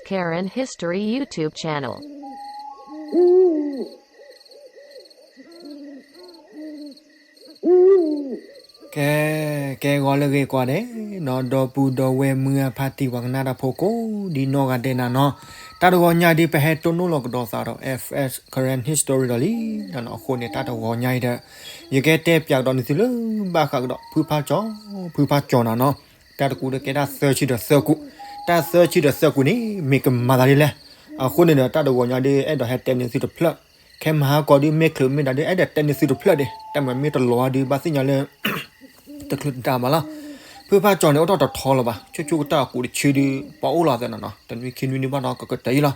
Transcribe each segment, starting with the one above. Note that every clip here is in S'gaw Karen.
Karen History YouTube channel. ကဲ, ကဲဂီၤလၢအဂ့ၤကိးဂၤဒဲးနီၤ, ဒီပုၢ်ဒီဝဲၢ်မုၢ်အဖါတံၢ်ပှၤကနၣ်တၢ်ဖိကိးဒ်နီၢ်ဂၤဒဲးနၤနီၤ, တၢ်တဂီၤညါဒ် ပဟဲတိၢ်နီၣ်လီၤကဒီးသးဒီး F S Karen History ဒီးလံနၤနီၤ, အဃိန့ၣ် တၢ်တဂီၤညါအံၤဒီး ယကတဲပၠးကဒီးန့ၢ်သုလၢ ဘၣ်ဃးကဒီးဖုဖါကၠီၤ, ဖုဖါကၠီၤနၤနီၤ, တၢ်တကူဒီးကဲတၢ်သၢဆံဒီးသၢကူ, တၢ်သၢဆံဒီးသၢကူန့ၣ် မ့ၢ်ကမၤသးဒ်လဲၣ်. အဃိန့ၣ်ဒီး တၢ်တဂီၤညါဒ် အဲၣ်ဒိးဟဲတဲန့ၢ်သုတဖျၢၣ်, ခဲမဟါကီဒ် မ့ၢ်ချုးမ့ၢ်ဒၣ်ဒ် အဲၣ်ဒိးတဲန့ၢ်သုတဖျၢၣ်ဒ်, တၢ်မၤမ့ၢ်တလီၤအါဒ် ဘၣ်သ့ၣ်ညါလၢ တချုးတဒါဘၣ်လီၤ. ဖုဖါကၠီၤန့ၣ် အိၣ်ထီၣ်တထီလၢၤဘၣ်, ဆိဆိကတၢၢ်အကူးတဆၢဒုး ပှၤအိၣ်လီၤသးနီၤနီၤ, တနွံခံနွံဒုးဘၣ်ဒီး ကကတၢၢ်အံ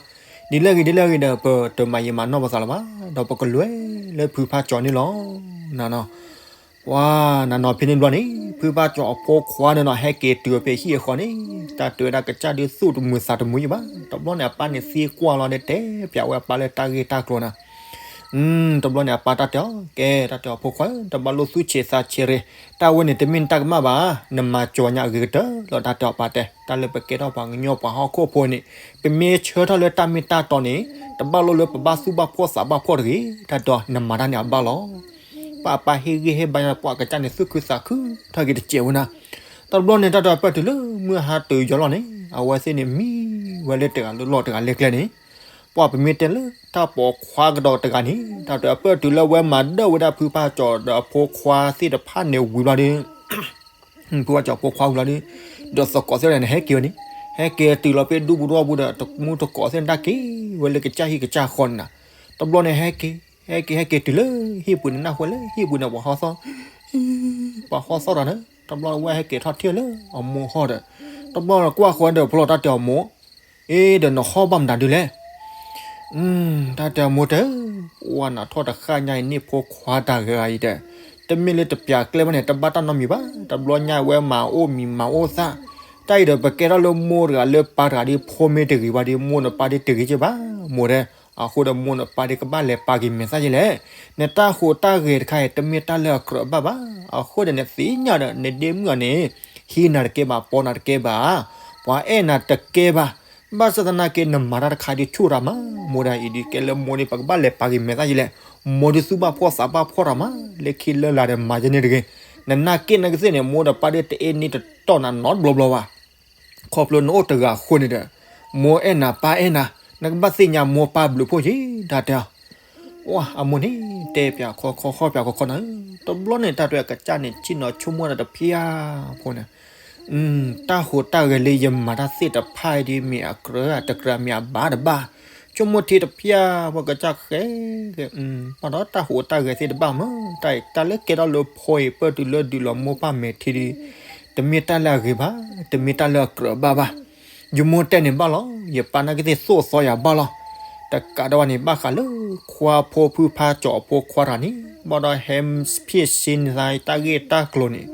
ၤလီၤ. ဒ်လဲၣ်ဂ့ၤဒ်လဲၣ်ဂ့ၤဒီး ပတမၤယံာ်မၤနီၢ်ပသးလၢၤဘၣ်, ဒီးပကလဲၤလၢဖုဖါကၠီၤန့ၣ်လီၤနၤနီၤ. ပှၤနၤနီၤ ဖဲန့ၣ်တဘျီန့ၣ် ဖုဖါကၠီၤအဖိခွါန့ၣ်နီၤ ဟဲက့ၤတုၤအီၤဖဲဟံၣ်အဃီန့ၣ်, တၢ်တဲဝဲဒၣ်ကစၢ်ဒုးသူၣ်တမုာ်သးတမုာ်ယံၤဘၣ်. တဘျီန့ၣ် အပၢ်န့ၣ်သံကွၢ်လီၤဒီး တဲပၠးဝဲအပၢ်လၢတၢ်ဂ့ၢ်တၢ်ကျိၤနၤ တဘျီန့ၣ် အပၢ်တၢ်တဲအီၤ, ကဲ တၢ်တဲအီၤ ဖိခွါဧၢ, တဘၣ်လိၣ်သူၣ်ဆံးသးဆံးရ့ၣ်, တၢ်ဝဲန့ၣ် တမ့ၢ်နတၢ်ကမၣ်ဘၣ်, နမၤကၠီၤညါအဂ့ၤကတၢၢ်လီၤ. တၢ်တဲအီၤ ပၢ်တဲ, တၢ်လၢပကဲထီၣ်ပှၤကညီပှၤဟီၣ်ခိၣ်ဖိန့ၣ် ပမ့ၢ်ဆၢထၢၣ်လၢတၢ်မ့ၢ်တၢ်တီန့ၣ် တဘၣ်လိၣ်လၢပဘၣ်သူၣ်ဘၣ်ဖှီၣ်သးဘၣ်ဖှီၣ်တဂ့ၤ, တၢ်တဲအီၤ နမၤတၢ်န့ၣ်အဘၣ်လီၤ. ပၢ်အပၢ်ဟ့ၣ်ဂံၢ်ဟ့ၣ်ဘါညါ ပှၤကစၢ်န့ၣ် သူၣ်ခုသးခုထီၣ်က့ၤတစဲးဝဲနၤ. တဘျီန့ၣ် တၢ်တဲအီၤ ပၢၢ်တုၤလၢမုၢ်ဟါတုၤယီၤလီၤန့ၣ် အဝဲသ့ၣ်န့ၣ် မံဝဲလၢတဂၤလၢလီၢ်တဂၤလၢကျဲန့ၣ် ပှၤပမ့ၢ်တဲလၢတၢ်ပိာ်ခွါကဒီးတဂၤန့ၣ် တၢ်တဲအီၤ ပၢၢ်တုၤလၢဝဲမၤဒၢၣ်ဝဲဒၣ်ဖုဖါကၠီၤဒီးအဖိခွါသ့ၣ်တဖၣ်န့ၣ်ဝံၤဘျီဒီး ဖုဖါကၠီၤအဖိခွါဝံၤလီၤဒီး ဒီးသကိးသ့ၣ်တဖၣ်န့ၣ် ဟဲက့ၤဝဲန့ၣ်, ဟဲက့ၤတုၤလီၤဖဲဒူပူၤဒူပူၤဒီး တမူတကိးသ့ၣ်န့ၣ် တၢ်က့ၤဝဲလၢကစၢ်ဟံၣ်ကစၢ်ဃီန့ၣ်နၤ. တဘျီန့ၣ် ဟဲက့ၤ ဟဲက့ၤ ဟဲက့ၤတုၤလၢဟံၣ်ပူၤန့ၣ် နၢ်ဟူလၢဟံၣ်ပူၤန့ၣ် ပှၤဟီသီၣ် ပှၤဟီသီၣ်တၢ်န့ၣ်, တဘျီဝဲဟဲက့ၤထီၣ်ထံၣ်လၢအမိၢ်ဟီၣ်ဒီး တဘျီကွၢ်ဃီဒီး ဖျီတၢ်တဲအီၤမိၢ်, အ့ဒီးနဟီၣ်ဘၣ်မနုၤဒုလဲၣ် တၢ်တဲအီၤမိၢ်တဲ, ပှၤနၤထီၣ်တဃၣ်ညါအံၤန့ၣ် ဖိခွါတၢ်ဂၤအံၤဒီး တမ့ၢ်လၢတပျးကျဲဘၣ်န့ၣ် တဘၣ်တၢ်နီတမံၤဘၣ်, တဘျီညါဝဲမၤအိၣ်မံၤမၤအိၣ်သၣ်, တၢ်အံၤဒီးပကဲထီၣ်လၢမိၢ်တဂၤလၢပၢ်တဂၤဒီး ဖိမ့ၢ်တဂ့ၤဘၣ်ဒီး မိၢ်နပၢ်ဒီးတဂ့ၤက့ဘၣ်, မိၢ်တဲ, အဃိဒီးမိၢ်နပၢ်ဒီးကဘၣ်လဲၤပာ်က့ၤမဲာ်သၣ်ယဲလဲၣ်, နတၢ်ဟူးတၢ်ဂဲၤတခါအံၤ တမ့ၢ်တၢ်လၢအကြၢးဘၣ်ဘၣ်, အဃိဒီးနသ့ၣ်ညါဒီး နဒ့မုၣ်အီၤန့ၣ် ဟံးနၤတကဲဘၣ် ပီနၤတကဲဘၣ် ပှၤအဲၣ်နၤတကဲဘၣ်, ဘၣ်ဆၣ်သနာ်က့ နမၤတၢ်တခါဒုးဆူၣ်တၢ်မး, မိၢ်ဒၣ်အံၤဒုးကဲလၢမိၢ်န့ၣ် ပကဘၣ်လဲၤပာ်က့ၤမဲာ်သၣ်ယဲလဲၣ်, မိၢ်ဒုးသူၣ်ဘၣ်ဖှီၣ်သးဘၣ်ဖှီၣ်တၢ်မး, လၢခံလၢလာ်ဒီးမၤယဲန့ၣ်တဂ့ၤ, နနာ်က့နကသ့ၣ်န့ၣ် မိၢ်ဒီးပၢ်ဒီးတအဲၣ်န့ၢ်တတီၢ်နၤနီတဘျီဘျီဘၣ် ခီဖျိနအိၣ်တဂၤအဃိန့ၣ်ဒီး မိၢ်အဲၣ်နၤပၢ်အဲၣ်နၤ, နကဘၣ်သ့ၣ်ညါမိၢ်ပၢ်ဘျုးဖှိၣ်က့ၤ တၢ်တဲအီၤ, အမိၢ်န့ၣ် တဲပၠးခီခီခီပၠးခီခီနၤ, တဘျီန့ၣ် တၢ်တဲအီၤကစၢ်န့ၣ် ဆ့ၣ်နီၤဆိကမိၣ်ဒီးတဖျၢၣ်ဖိန့ၣ်, တၢ်ဟူးတၢ်ဂဲၤလၢယမၤတၢ်သ့ၣ်တဖၣ်အံၤဒ်မ့ၢ်အကြၢးတကြၢးမ့ၢ်အဘၣ်တဘၣ်, ဆိကမိၣ်ထံတဖျၢၣ်ဖိကစၢ်ဃဲ ဃဲ, ဘၣ်ဒီးတၢ်ဟူးတၢ်ဂဲၤသ့ၣ်တဘၣ်မး, တၢ်အံၤတၢ်လၢကဲထီၣ်လၢဖိအံၤ ပၢၢ်တုၤလၢဒုးလီၤမိၢ်ပၢ်မဲာ်ထံဒုး တမ့ၢ်တၢ်လၢအဂ့ၤဘၣ်, တမ့ၢ်တၢ်လၢအကြၢးဘၣ်ဘၣ်, ယမိၢ်တဲန့ၣ်ဘၣ်လီၤ, ယပၢ်နာ်က့သ့ၣ်သိၣ်သီယၤဘၣ်လီၤ, တကးဒီးဝဲန့ၣ် ဘၣ်ဃးလၢခွါဖိဖုဖါကၠီၤအဖိခွါတဂၤန့ၣ် ဘၣ်ဒီးဟဲဖ့ၣ်ဆ့န့ၢ်သးတၢ်ဂ့ၢ်တၢ်ကျိၤန့ၣ်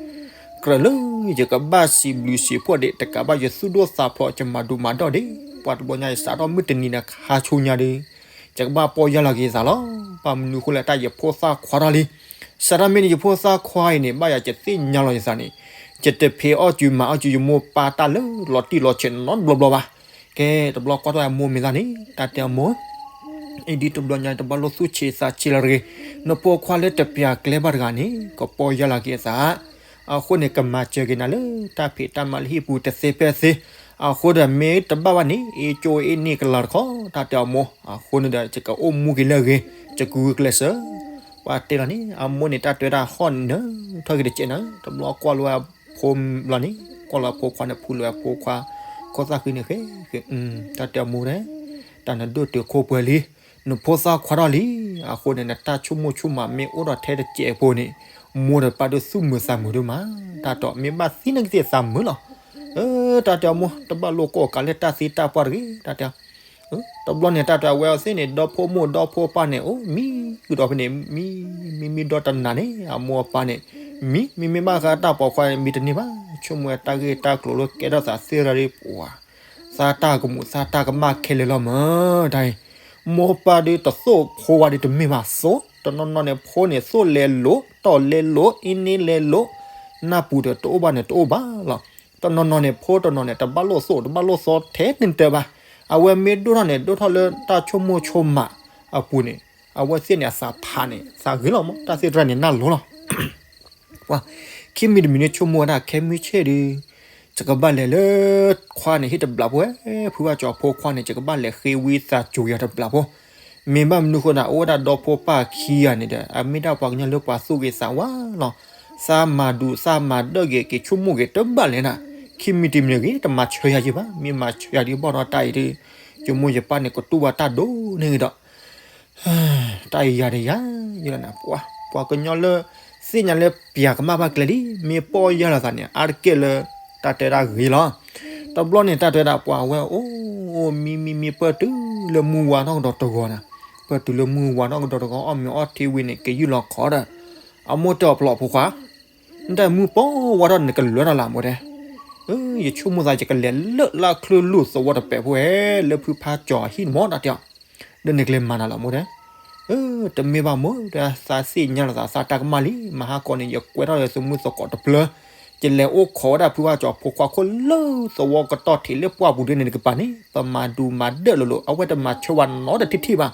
ကြၢးလၢယကဘၣ်စံးဘျုးစံးဖှိၣ်ဒံး တကးဘၣ်ယသူၣ်ဒိၣ်သးဖျိး ယမၤဒိၣ်မၤဒိၣ်ဒံး ပှၤတဘျီညါယစးထီၣ်မုၢ်တနံၤန့ၣ် ခါဆူညါဒီး ယကဘၣ်ပီၢ်ယၢ်လီၤက့ၤယသးလီၤ. ဘၣ်မနုၤအဃိလဲၣ် တၢ်ယဖိသၣ်ခွါထီၣ်လံ. စးထီၣ်မ့ၢ်န့ၣ် ယဖိသၣ်ခွါအံၤန့ၣ် ဘၣ်ယၤယသ့ၣ်ညါလီၤယသးန့ၣ် ယတဖံးအီၣ်စုမၤအီၣ်စု ယမိၢ်ပၢ်တၢ်လၢလီၤတံၢ်လီၤဆဲးနီတဘျီဘျီဘၣ်. ကဲ တဘျီကွၢ်ထီၣ်အမိၢ်မဲာ်သၣ်န့ၣ် တၢ်တဲအမိၢ် အံၤဒ်တဘျီညါ တဘၣ်လိၣ်သူၣ်ဆံးသးဆံးလၢၤတဂ့ၤ. နဖိခွါလၢတပျးကျဲဘၣ်တဂၤန့ၣ် ကပီၢ်ယၢ်လီၤက့ၤအသး အဃိန့ၣ် ကမၤစၢၤက့ၤနၤလၢတၢ်ဖံးတၢ်မၤလၢဟံၣ်ပူၤတသ့ဖဲသ့. အဃိဒီးမ့ၢ်တဘၣ်ဘၣ်န့ၣ် အ့ၣ်ကၠိအ့ၣ်န့ၢ်ကလၤတခီ တၢ်တဲအမိၢ်. အဃိန့ၣ်ဒီး ယကအိၣ်မူက့ၤလၢအဂ့ၤ ယကဂုာ်ကျဲးစၢး. ပှၤတဲလီၤန့ၣ် အမိၢ်န့ၣ် တၢ်တဲဝဲဒၣ်ဟီၣ်န့ၣ်နၢထီၣ်က့ၤတစဲးနၤ တဘျီကွၢ်လီၤဝဲအဖိလီၤန့ၣ် ကွၢ်လီၤအဖိခွါန့ၣ် ဖူလီၤဝဲအဖိခွါ ခိၣ်သၣ်ဃံန့ၣ်ဃဲဃဲ တၢ်တဲအမိၢ်တဲ တၢ်နဒိၣ်တုာ်ခိၣ်ပှဲၤလံ နဖိသၣ်ခွါထီၣ်လံ. အဃိန့ၣ် နတၢ်ဆိကမိၣ်ဆိကမးမ့ၢ်အိၣ်ဒီးထဲတစဲးဖိန့ၣ် မိၢ်ဒီးပၢ်ဒိၣ်သူၣ်မုာ်သးမုာ်ဒိၣ်မး. တၢ်တဲအီၤ မ့ၢ်ဘၣ်သံနကသ့ၣ်သးမုာ်လီၤ. တၢ်တဲအမိၢ် တဘၣ်လိၣ်ကိးကးလၢတၢ်သံတၢ်ပှၢ်တဂ့ၤ တၢ်တဲအီၤ တဘျီန့ၣ် တၢ်တဲအဝဲအီၤသ့ၣ်န့ၣ် ဒီဖိမိၢ်ဒီဖိပၢ်န့ၣ် အိၣ်မံဃုာ်ဒီးဖဲန့ၣ် မံ မံမံဒီတနၤန့ၣ် အမိၢ်အပၢ်န့ၣ် မံ မံမ့ၢ်ဘၣ်ဃးတၢ်ပိာ်ခွါန့ၣ် မံတန့ၢ်ဘၣ်. ဆိကမိၣ်ဝဲတၢ်ဂ့ၢ်တၢ်ကျိၤလၢကဲထီၣ်သးသ့ၣ်ရၣ်ဒ်ပှၤ သးတၢ်ကမူးသးတၢ်ကမၣ်ခဲလၢာ်လီၤမး တၢ်အံၤ မိၢ်ပၢ်ဒ်တသိၣ်ဖိဝဲဒ်တမ့ၢ်ဘၣ်သိၣ် တနီၤနီၤန့ၣ် ဖိန့ၣ်သိၣ်လဲလိာ် တီၢ်လဲလိာ် အ့ၣ်န့ၢ်လဲလိာ် နၢ်ပူၤဒီးတအိၣ်ဘၣ်န့ၣ်တအိၣ်ဘၣ်လီၤ. တနီၤနီၤန့ၣ် ဖိတနီၤန့ၣ် တဘၣ်လိာ်သိၣ်တဘၣ်လိာ်သီထဲန့ၣ်တၢ်ဘၣ်. အဝဲမ့ၢ်ဒိၣ်ထီၣ်န့ၣ် ဒိၣ်ထီၣ်လၢတၢ်ဆိကမိၣ်ဆိကမးအပူၤန့ၣ် အဝဲသ့ၣ်န့ၣ်အသးဖးန့ၣ် သးဂ့ၤလီၤမး တၢ်သ့ၣ်တဖၣ်န့ၣ်နၢ်လိၤလီၤ. ပှၤ ခံမံၤတမံၤန့ၣ်ဆိကမိၣ်ဝဲဒၣ် ခဲမုၢ်ဆ့ၣ်ဒီး ယကဘၣ်လဲၤလၢခွါန့ၣ်ဟံၣ်တဘျီဖိဝဲ, ဖုဘၣ်ကၠီၤဖိခွါန့ၣ် ယကဘၣ်လဲၤဃ့ဝံသးစူၤယၤတဘျီဖိ. မ့ၢ်ဘၣ်မနုၤဃိန့ၣ် အိၣ်ဝဲဒၣ်ဒီဖိပၢ်ခံဂၤန့ၣ်ဒီး အမ့ၢ်ဒၣ်ပှၤကညီလၢပှၤသူၣ်ဂ့ၤသးဝါလီၤ. သးမၤဒူးသးမၤဒၢၣ်ဂ့ၤ က့ၤဆိကမိၣ်ဂ့ၤတဘၣ်လဲၣ်နၤ. ခံမံၤတမံၤဂ့ၤ တမၤဆၢယၤယံၤဘၣ်, မ့ၢ်မၤဆၢယၤဒ်ဘၣ်ဒီးတၢ်အံၤဒီး ယမိၢ်ယပၢ်န့ၣ်ကတူၢ်ဘၣ်တၢ်ဒိၣ်န့ၢ်ဂ့ၤဒီး တၢ်အံၤယၤဒီးယၤယလီၤနၤ, ပှၤကညီလၢ သ့ၣ်ညါလၢပျၢၤကမၣ်ဘၣ်ကျဲလံ မ့ၢ်ပီၢ်ယၢ်လီၤသးန့ၣ် အါတက့ၢ်လၢ တၢ်တဲဒၣ်ဂ့ၤလီၤ. တဘျီန့ၣ် တၢ်တဲဒၣ်ပှၤဝဲအိၣ် မံမံမံပၢၢ်တုၤလၢမုၢ်ဝါထီၣ်ကဒီးတဂီၤနၤ, ပၢၢ်တုၤလၢမုၢ်ဝါထီၣ်ကဒီးတဂီၤ အီၣ်မ့ၤအီထံဝံၤန့ၣ် ကယူၢ်လီၤခီဒီး အမိၢ်တဲအီၤ ပျီဖိခွါ နတၢ်မုၢ်ပီၢ်ဝါထီၣ်နကလဲၤထီၣ်လၢမူတဲ, ယဆိကမိၣ်သးယကလဲၤလၢလၢ်ချၢၣ်လူၢ်သဝီတပဲာ်ဖိဧဲ လၢဖုဖါကၠီၤအဟံၣ်န့ၣ်မး တၢ်တဲအီၤ, ဒီးနကလဲၤမၤနၤလီၤမူတဲ, တမ့ၢ်ဘၣ်မူတဲ သးသ့ၣ်ညါလီၤသးသးတၢ်ကမၣ်လံ မဟါကီန့ၣ် ယကွဲထီၣ်လၢသမုၢ်သကိးတဖျၢၣ်, ယလဲၤအိၣ်ခိးဝဲဒၣ်ဖုဖါကၠီၤဖိခွါခိၣ်လၢသဝီကတီၢ်ထံးလၢပှၢ်ပူၤဒ်န့ၣ်တကပၤန့ၣ် ပမၤဒူးမၤဒၢၣ်လိၤလိၤ အဝဲတမၤဆၢဝဲနီတထံၣ်ထံၣ်ဘၣ်.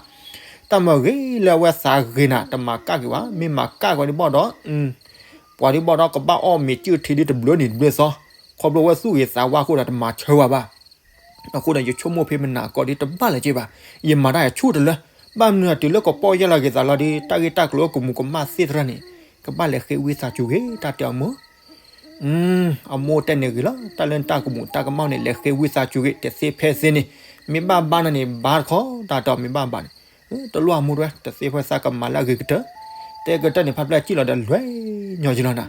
တၢ်မၤဂ့ၤလၢအဝဲသးဂ့ၤနၤ တမၤကၣ်က့ၤဘၣ်, မ့ၢ်မၤကၣ်က့ၤဝဲဒ်ဘၣ်ဒီး ပှၤဒ်ဘၣ်ဒီးကဘၣ်အီၣ်မ့ၤစုၣ်ထံဒ်တဘျုးနံၤတဘျုးသီ, ခီဖျိဝဲသူၣ်ဂ့ၤသးဝါအဃိဒီးတမၤဆၢဝဲဘၣ်. အဃိဒီးယဆိကမိၣ်ဖဲမနၤကီးဒ်တဘၣ်လၢၤက့ဘၣ်, ယမၤတၢ်အဆူၣ်တလၢ, ဘၣ်မနုၤတုၤလၢကပီၢ်ယၢ်လီၤက့ၤသးလီၤဒီး တၢ်ဂ့ၢ်တၢ်ကျိၤကမူးကမၣ်သ့ၣ်တဖၣ်န့ၣ် ကဘၣ်လဲၤဃ့ဝံသးစူၤဂ့ၤ တၢ်တဲအီၤမူ အမိၢ်တဲန့ၣ်ဂ့ၤလီၤ, တၢ်လၢနတၢ်ကမူးတၢ်ကမၣ်န့ၣ် လဲၤဃ့ဝံသးစူၤဂ့ၤ တသ့ဖဲသ့န့ၣ်, မ့ၢ်ဘၣ်ဘါနၤန့ၣ် ဘါတခီ တၢ်တဲအီၤမ့ၢ်ဘၣ်ဘါန့ၣ်, တလိၣ်အမူတဝဲ တသ့ဖဲသးကမၤလၢအဂ့ၤကတၢၢ်, တဲကတၢၢ်န့ၣ် ဖးဖျၢၣ်စံၣ်လီၤဒီးလွဲၢ်ညီယလီၤနၤ,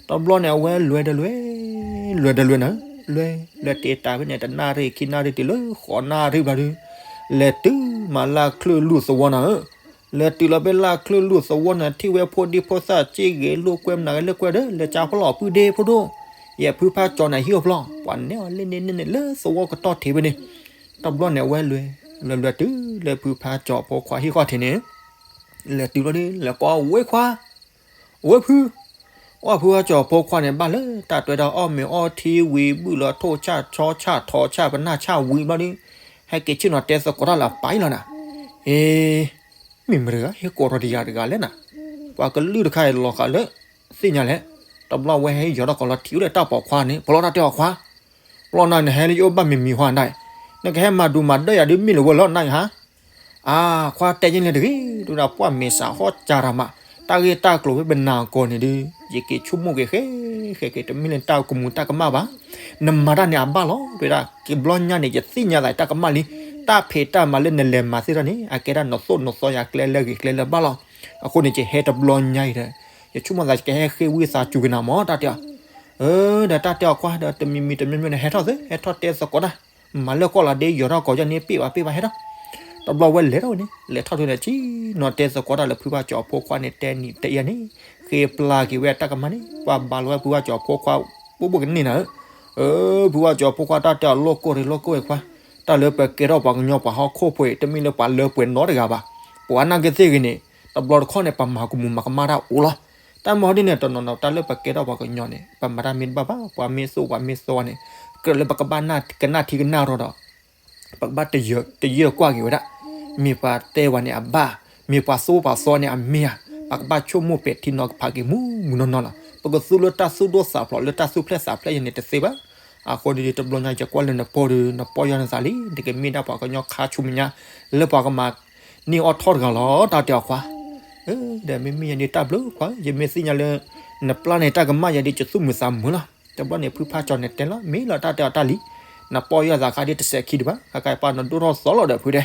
တဘျီန့ၣ် အဝဲလွဲၢ်ဒီးလွဲၢ်, လွဲၢ်ဒီးလွဲၢ်နၤ, လွဲၢ် လွဲၢ်တ့တၢ်ဖဲန့ၣ် တနၣ်ရံၣ်ခံနၣ်ရံၣ်တုၤလၢဃိးနၣ်ရံၣ်ဘျီဒုး, လဲၤတုၤမၤလၢ်ချၢၣ်လူၢ်သဝီနၤဧၢ လဲၤတုၤလီၤဖဲလၢ်ချၢၣ်လူၢ်သဝီန့ၣ် ထံၣ်ဝဲဖိဒံဖိသၣ်စ့ၢ်ဂ့ၤ လိာ်ကွဲမနုၤဂ့ၤလိာ်ကွဲဒီး လဲၤကၢ်ဖျီၣ်အီၤပုၢ်ဒ့ဖိဒိၣ်, ယဲၢ်ဖုဖါကၠီၤန့ၣ်ဟံၣ်အိၣ်ဖျီၣ်, ပှၤနဲအီၤလၢန့ၣ်န့ၣ်န့ၣ်လၢသဝီကတီၢ်ထံးဖဲန့ၣ်, တဘျီန့ၣ်အဝဲလွဲၢ်, လွဲၢ်လွဲၢ်တုၤလၢဖုဖါကၠီၤဖိခွါဟံၣ်ဃီထံးန့ၣ်, လဲၤတုၤလီၤဒုး လဲၤကိးဝဲခွါ ဝဲဖု, အီၣ်ဖုအီၣ်ကၠီၤဖိခွါန့ၣ် ဘၣ်လၢတၢ်တွဲဒၣ်အီၣ်မ့ၤအီထံဝံၤ ဘုၣ်လီၤထိၣ်ဆၣ်ဆီဆၣ်ထီဆၣ်ပနၢ်ဆၣ်ဝံၤဘျီဒုး, ဟဲက့ၤဆ့ၣ်နီၤတဲသကိးတၢ်လၢအပၢ်အံၤလီၤနၤ, အ့ မ့ၢ်မတဂၤ ဟဲကိးထီၣ်တယၤတဂၤလဲၣ်နၤ, ပှၤကလုၢ်တခါအံၤလီၤဃာ်လၢ သ့ၣ်ညါလဲၣ်, တဘျီဝဲဟဲယီၤထီၣ်ကီးလီၤထံးအိၣ်ဒီးတၢ်ပိာ်ခွါန့ၣ် ပလီၢ်တၢ်တဲအီၤခွါ, ပလီၢ်နၤနဟဲလၢယအိၣ်ဘၣ်မံၤမံၤဟီနၤ, နကဟဲမၤဒူးမၤဒၢၣ်ယၤဒုးမ့ၢ်လၢဝဲလီၤနၤအံၤဟါ အါ ခွါတဲယဲၢ်န့ၣ်တဂ့ၤ ဒုးဒၣ်ပှၢ်မဲာ်ဆှးဟီၣ်ကၢ်ရၤမး, တၢ်ဂ့ၢ်တၢ်ကျိၤဖဲပနၤကီၢ်န့ၣ်ဒုး ယက့ၤဆိကမိၣ်က့ၤဃဲဃဲက့ၤ တမ့ၢ်လၢတၢ်ကမူးတၢ်ကမၣ်ဘၣ်, နမၤတၢ်န့ၣ်အဘၣ်လီၤ ဒုးဒၣ် ကဘျီညါန့ၣ် ယသ့ၣ်ညါသးတၢ်ကမၣ်လံ, တၢ်ဖံးတၢ်မၤလၢနလဲၤမၤသ့ၣ်တဖၣ်န့ၣ် အကဲဒၣ်နီၢ်သိၣ်နီၢ်သီယၤကျဲလၢဂ့ၤကျဲလၢဘၣ်လီၤ, အဃိန့ၣ် ယဟဲတဘျီညါအံၤဒီး ယဆိကမိၣ်သးယကဟဲဃ့ဝံသးစူၤက့ၤနၤမး တၢ်တဲအီၤ အၢ ဒီးတၢ်တဲအီၤကွၢ်ဒီး တမံၤမံၤတမံၤမံၤန့ၣ် ဟဲထီၣ်သ့ ဟဲထီၣ်တဲသကိးတၢ်, မၤလၢကီၢ်လီၤဒ့ယီၤထီၣ်ကီးယၤန့ၣ် ပ့ၢ်ဘၣ်ပ့ၢ်ဘၣ်ဟဲထီၣ်, တဘျီဝဲလဲၤထီၣ်ဝဲန့ၣ် လဲၤထီၣ်ထီၣ်န့ၣ် ဆ့ၣ်နီၤတဲသကိးတၢ်လၢဖုဘၣ်ကၠီၤဖိခွါန့ၣ် တဲနံၤတဲယဲၢ်န့ၣ်, ဃ့ပျၢ်က့ၤဝဲတၢ်ကမၣ်န့ၣ် ပှၤဘၣ်လီၤဝဲဖုဘၣ်ကၠီၤဖိခွါ ပိၢ်ပိၢ်ကန့ၢ်နၤဧၢ, အၢ ဖုဘၣ်ကၠီၤဖိခွါတၢ်တဲအီၤလိၣ်ကိၢ်ရ့လိၣ်ကိၢ်ဝဲခွါ, တၢ်လၢပကဲထီၣ်ပှၤကညီပှၤဟီၣ်ခိၣ်ဖိအံၤ တမ့ၢ်လၢပှၤလၢပှဲၤနီတဂၤဘၣ်, ပှၤနာ်က့သ့ၣ်ဂ့ၤန့ၣ် တဘျီတခီၣ်န့ၣ် ပမၤကမူးမၤကမၣ်တၢ်အိၣ်လီၤ, တၢ်မၤဟီဒ်န့ၣ် တနီၤနီၤတၢ်လၢပကဲထီၣ်ပှၤကညီန့ၣ် ပမၤတၢ်မ့ၢ်တဘၣ်ဘၣ် ပှၤမ့ၢ်သိၣ်ပှၤမ့ၢ်သီန့ၣ် ကြၢးလၢပကဘၣ်ကနၣ်ထံကနၣ်ရီဒီး ပကဘၣ်တယၢၢ်ကွၢ်က့ၤဝဲဒၣ်, မ့ၢ်ပှၤတဲဝဲန့ၣ်အဘၣ်, မ့ၢ်ပှၤသိၣ်ပှၤသီန့ၣ်အမ့ၢ်ဧါ, ပကဘၣ်ဆိကမိၣ်ပဲာ်ထံနီၤဖးက့ၤမူမူနီၢ်နီၢ်လီၤ, ပကသူလၢတၢ်သူၣ်ဒိၣ်သးဖျိးလၢတၢ်သူၣ်ဖျဲးသးဖျဲးယဲန့ၣ်တသ့ဘၣ်, အဃိန့ၣ်တဘျီညါယကွၢ်လၢနပီၢ်ဒီး နပီၢ်ယၢ်နသးလံ နကမ့ၢ်ဒၣ်ပှၤကညီခါဆူမဲာ်ညါ လၢပှၤကမၤ န့ၢ်အီၣ်ထီၣ်တဂၤလီၤ တၢ်တဲအီၤခွါ, ဒီးမ့မ့ၢ်ယၤဒ်တၢ်ဘျုးခွါ ယမ့ၢ်သ့ၣ်ညါလၢ နပျၢ်န့ၣ်တၢ်ကမၣ်ယၤဒ်ယသူၣ်မုာ်သးမုာ်လီၤ, တဘျီန့ၣ်ဖုဖါကၠီၤန့ၣ်တဲလီၤ မ့ၢ်လီၤတၢ်တဲအီၤတၢ်လံ, နပီၢ်ယၢ်သးခါဒ်တစဲးခံဒံးဘၣ် ခါခါပှၤနဒိၣ်ထီၣ်သီလီၤဒီးဖုတဲ,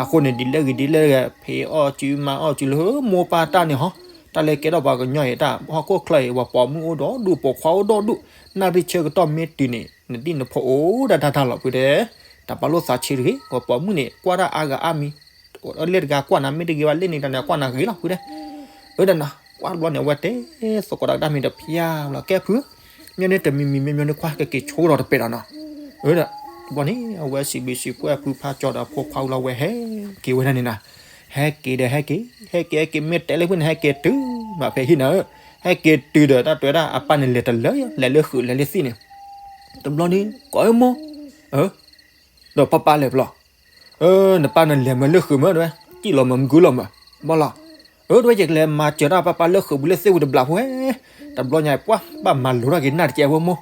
အဃိန့ၣ်ဒ်လဲၣ်ဂ့ၤဒ်လဲၣ်ဂ့ၤ ဖံးအီၣ်စုမၤအီၣ်စုလၢမိၢ်ပၢ်တၢ်န့ၣ်ဟီ, တၢ်လၢကဲထီၣ်ပှၤကညီအံၤတၢ်ဟီၣ်ခိၣ်ချၢအံၤ ပှၤပိာ်မုၣ်အိၣ်ဒီဒူၣ် ပိာ်ခွါအိၣ်ဒီဒူၣ်, နၣ်ရံၣ်ဆၢကတီၢ်မ့ၢ်တုၤန့ၣ် နဒံၣ်နဖိအိၣ်ဒၣ်တၢ်တၢ်လီၤဖုတဲ, တၢ်ပာ်လိာ်သးဆံးတဂ့ၤ ပှၤပိာ်မုၣ်န့ၣ် ကွၢ်တၢ်အါဂၤအါမံၤ လ့ၣ်တဂၤကွၢ်နၤ မ့ၢ်တဂ့ၤဘၣ် လ့ၣ်န့ၣ်တၢ်န့ၣ်ကွၢ်နၤဂ့ၤလီၤဖုတဲ, အၢဒီးနၤ ကွၢ်တဘျီန့ၣ် အဝဲတဲသကိးတၢ်ကဒါမ့ၢ်တဖျါလီၤ ကဲဖု, မ့ၢ်န့ၣ်တမံၤမံၤမ့ၢ်မ့ၢ်န့ၣ်ခွါ ကက့ၤဆိဒီးတပဲာ်ဒီးနီၤ, အၢဒီး တဘျီန့ၣ် အဝဲစံးဘျုးစံးဖှိၣ်ဖုဖါကၠီၤဒီးဖိခွါဝံၤလီၤ ဝဲဟဲက့ၤဝဲဒၣ်န့ၣ်နၤ, ဟဲက့ၤဒီးဟဲက့ၤ ဟဲက့ၤဟဲက့ၤ မ့ၢ်တဲလၢဖုန့ၣ် ဟဲက့ၤတုၤမးဖဲဟံၣ်နၤဧၢ, ဟဲက့ၤတုၤဒီး တၢ်တဲဝဲဒၣ်အပၢ်န့ၣ်လဲၤတလၢ လဲၤလၢဃုာ်လဲၤလၢသံၣ်န့ၣ် တဘျီန့ၣ် ကိးဝဲမိၢ်, ဒီးပၢ်ပၢ်လဲၤပျီ, နပၢ်နလဲၤမၢလၢဃုာ်မၢဒဝဲ, စံၣ်လီၤမၢမုၢ်ကုလီၤမၢ, ဘၣ်လီၤ, ဒဝဲယကလဲၤမၤစၢၤတၢ်ပၢ်ပၢ်လၢဃုာ်ဘုလၢသ့ၣ်ဝံၤတဘျီဖိဝဲ, တဘျီညါပှၢ် ဘၣ်မၤလိၤထီၣ်က့ၤနၢ်တကဲဝဲမိၢ်,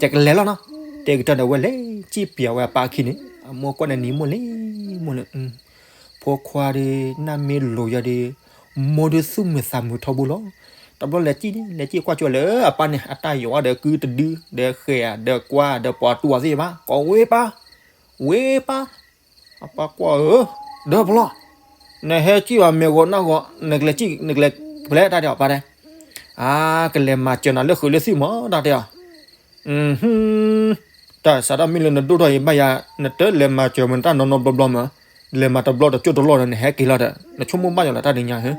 ယကလဲၤလီၤနီၤ, တဲကတၢၢ်ဒီးဝဲလဲၤစံၣ်ပျံၤဝဲအပၢ်အခံန့ၣ်, အမိၢ်ကွၢ်န့ၣ်နံၤမိၢ်လံ, မိၢ်န့ၣ် ဖိခွါဒီး နၢ်မ့ၢ်လိၤယၤဒီး, မိၢ်ဒုးသူၣ်မုာ်သးမုာ်ထီဘိလီၤ. တဘျီလဲၤစံၣ်န့ၣ် လဲၤစံၣ်ကွၢ်ကၠီၤလၢအပၢ်န့ၣ် အတၢ်ယွၤဒီးကုတဒု, ဒီးဃဲၤဧါ, ဒီးကွၢ်, ဒီးပှၤတူၢ်အီၤသ့ၣ်ဘၣ်, ကိးဝဲပၢ်, ဝဲပၢ်, အပၢ်ကွၢ်ဧၢ, ဒီးဖျီ, နဟဲစံၣ်ဘၣ်မ့ၢ်ဂီၤနၢ်ဂီၤ, နကလဲၤစံၣ်, နကလဲၤဖဲလဲၣ်တၢ်တဲအီၤပၢ်တဲ, အါ, ကလဲၤမၤစၢၤနၤလၢဃုာ်လၢသ့ၣ်မၢတၢ်တဲအီၤ တၢ်စးထီၣ်မ့ၢ်လၢနဒိၣ်ထီၣ်အံၤဘၣ်ယၤ, နတလဲၤမၤစၢၤမ့ၢ်တၢ်နီၢ်နီၢ်ဘျီဘျီမၢ, လဲၤမၤတဘျီတကၠိၢ်တလီၢ်ဒီး နဟဲက့ၤလီၤဒီး နဆိကမိၣ်ဘၣ်ယၤလီၤတၢ်တနံၤညါဧ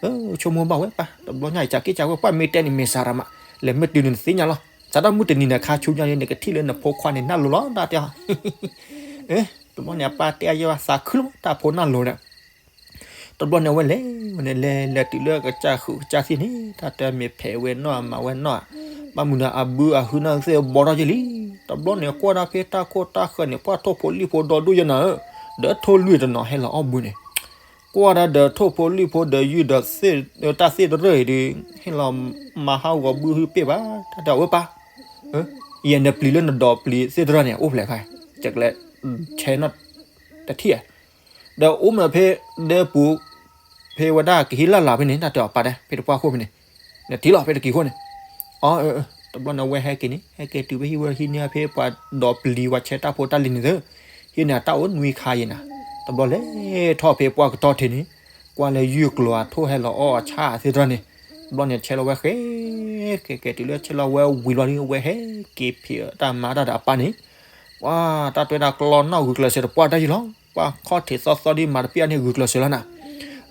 ၢ, ဆိကမိၣ်ဘၣ်ဝဲပၢ်, တဘျီညါအံၤ ကးက့ၢ်ကးဝဲပှၢ်မ့ၢ်တဲန့ၣ်မ့ၢ်စးရၤမး, လဲၤမ့ၢ်တုၤန့ၣ်နသ့ၣ်ညါလီၤ, စးထီၣ်မုၢ်တနံၤန့ၣ်ခါဆူညါန့ၣ် နကထံၣ်လၢနဖိခွါန့ၣ်နၢ်လိၤလီၤတၢ်တဲအီၤ တဘျီန့ၣ်အပၢ်တဲအယဲၢ်ဘၣ်သးခုလီၤ တၢ်ဖိနၢ်လိၤဒီး တဘျီန့ၣ်အဝဲလဲၤဝဲန့ၣ် လဲၤ လဲၤတုၤလၢကစၢ်ဃုာ်ကစၢ်သ့ၣ်န့ၣ် တၢ်တဲမ့ၢ်ဖဲးဝဲနီၢ်မၤဝဲနီၢ်, ဘၣ်မနုၤအဘုအဟုနၢ်သ့ၣ်ဘီထီၣ်ယလံ, တဘျီန့ၣ်ကွၢ်ဒၣ်ဖဲတၢ်ခိၣ်တၢ်ဃၢၤန့ၣ် ပှၢ်ထိၣ်ဖိလံၣ်ဖိဒီဒူၣ်ယဲနၤဧၢ, ဒီးထိၣ်လွံၢ်တနီၤဟဲလီၤအီၣ်ဘုန့ၣ်, ကွၢ်ဒၣ်ဒီးထိၣ်ဖိလံၣ်ဖိဒီးယုၢ်ဒီး တၢ်သ့ၣ်တရၢၣ်အံၤဒီး ဟ့ၣ်လီၤမၤဟးဂီၤဘုဟုပ့ၢ်ဘၣ်, တၢ်တဲအဝဲပၢ်, ယဲနပျံၤလၢနဒီးပျံၤသ့ၣ်တရၢၣ်န့ၣ် အိၣ်ဖျဲၣ်ခါ, ယကလဲၤ ဆဲးနီၣ် တထံၣ်ဧါ ဒီးအိၣ်မ့ၢ်ဖဲ ဒဲပူၤ ဖဲဝဲဒၣ်ကဟံးလၢ်လၢ်ဖဲန့ၣ် တၢ်တဲအီၤပၢ်တဲ ဖဲတပှၢ်ခိၣ်ဖဲန့ၣ်, နထံၣ်လီၤဖဲတကံၤခိၣ်န့ၣ်, အ တဘျီန့ၣ်ဝဲဟဲက့ၤန့ၣ် ဟဲက့ၤတုၤဖဲဟံၣ်ဝဲဟံးန့ၢ်ဖဲပှၤဒီးပျံၤဝဲဆဲးတၢ်ဖိတၢ်လံၤန့ၣ်သၢ, ဟံးန့ၢ်အတၢ်အိၣ်နွံခါယဲနၤ, တဘျီလဲၤထီၣ်ဖဲပှၢ်ကတီၢ်ထံးန့ၣ်, ကွၢ်လၢယုၢ်ကျိၤအထိၣ်ဟဲလီၤအီၣ်အဆၣ်သ့ၣ်တရၢၣ်န့ၣ်, တဘျီန့ၣ်ဆဲးလီၤဝဲဃဲ ကဲကဲတုၤလၢဆဲးလီၤဝဲဝံၤလီၤဒီး ဝဲဟဲက့ၤဖံးတၢ်မၤတၢ်ဒီးအပၢ်န့ၣ် ပှၤတၢ်တွဲတၢ်ကျီနီၣ်ဂုာ်ကျဲးစၢးတပှၢ်တၢ်ယံၤလီၤ, ပှၤခီၣ်ထံးသီသီဒ်မၤတပျၢ်န့ၣ်ဂုာ်ကျဲးစၢးလီၤနၤ,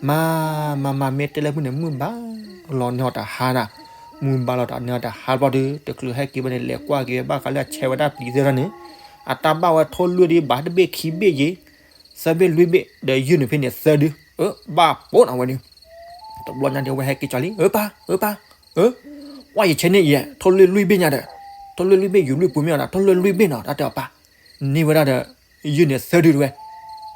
မၤ မၤ မၤ မ့ၢ်တဲလၢမုၢ်န့ၣ် မုၢ်ဘၣ်လီၤန့ၢ်အီၤတဟါနၤ, မုၢ်ဘၣ်လီၤတၢ်န့ၢ်အီၤတဟါဘျီဒီး တချုးဟဲက့ၤဝဲန့ၣ် လဲၤကွၢ်က့ၤဝဲဘၣ်ဃးလၢအဆဲးဝဲဒၣ်ပျံၤသ့ၣ်တရၢၣ်န့ၣ်, အတၢ်ဘၣ်ဝဲထိၣ်လွံၢ်ဒ်ဘၣ်တဘ့ၣ်ခံဘ့ၣ်ယံၤ, သၢဘ့ၣ်လွံၢ်ဘ့ၣ် ဒီးယုၢ်န့ၣ်ဖဲန့ၣ်သၢဒု, အၢ ဘၣ်ပိာ်နၤဝဲန့ၣ် တဘျီညါဒီး ဝဲဟဲက့ၤကၠီလံ အၢပၢ် အၢပၢ် အၢ, ကွၢ်ယဆဲးန့ၢ်ယဲ ထိၣ်လွံၢ်လွံၢ်ဘ့ၣ်ညါဒီး, ထိၣ်လွံၢ်လွံၢ်ဘ့ၣ် ယူၤလွံၢ်ပူၤမ့ၢ်အီၤဒီး ထိၣ်လွံၢ်လွံၢ်ဘ့ၣ်နီၤ တၢ်တဲအီၤပၢ်, န့ၢ်ဝဲဒၣ်ဒီး ယုၢ်န့ၣ်သၢဒုတဝဲ,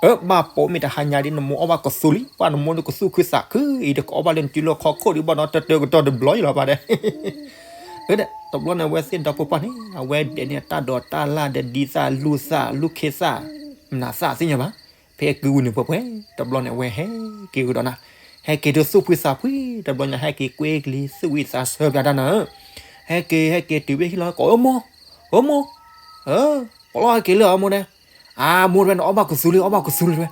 အၢ ဘၣ်ပိာ်မ့ၢ်တဟါညါဒ်နမိၢ်အီၣ်ဘၣ်ကသူလံ ပှၤနမိၢ်ဒုးကသူၣ်ခုသးခုအံၤဒီး ကအီၣ်ဘၣ်လၢနစုလီၢ်ခီခိၣ်ဒံးဘၣ်နီၤ တတၢကတီၢ်တဘျီအံၤလီၤပၢ်တဲ အၢ တဘျီန့ၣ် အဝဲသ့ၣ်ဒီဖိပၢ်န့ၣ် အဝဲဒဲးန့ၢ်အတၢ်ဒိးတၢ်လၢ်ဒီးဒ်သၣ်လူၢ်သၣ်လူၢ်ခ့သၣ် မနၤသၣ်သ့ၣ်ညါဘၣ်, ဖဲကုဝံၤန့ၣ်ပှဲၤပှဲၤ တဘျီန့ၣ် အဝဲဟဲက့ၤကဒီးနၤ, ဟဲက့ၤဒုးသူၣ်ဖှံသးဖှံ တဘျီညါဟဲက့ၤကွ့ကလံၤ သူၣ်ဝံသးဆၢပျးတၢ်နၤဧၢ, ဟဲက့ၤ ဟဲက့ၤတုၤဖဲဟံၣ်လီၤ ကိးအၢမိၢ်, အၢမိၢ်, အၢ, ပလီၢ်ဟဲက့ၤလၢအမိၢ်တဲ, အမိၢ်တဝဲန့ၣ် အီၣ်ဘၣ်ကသူလံ အီၣ်ဘၣ်ကသူလံတဝဲ,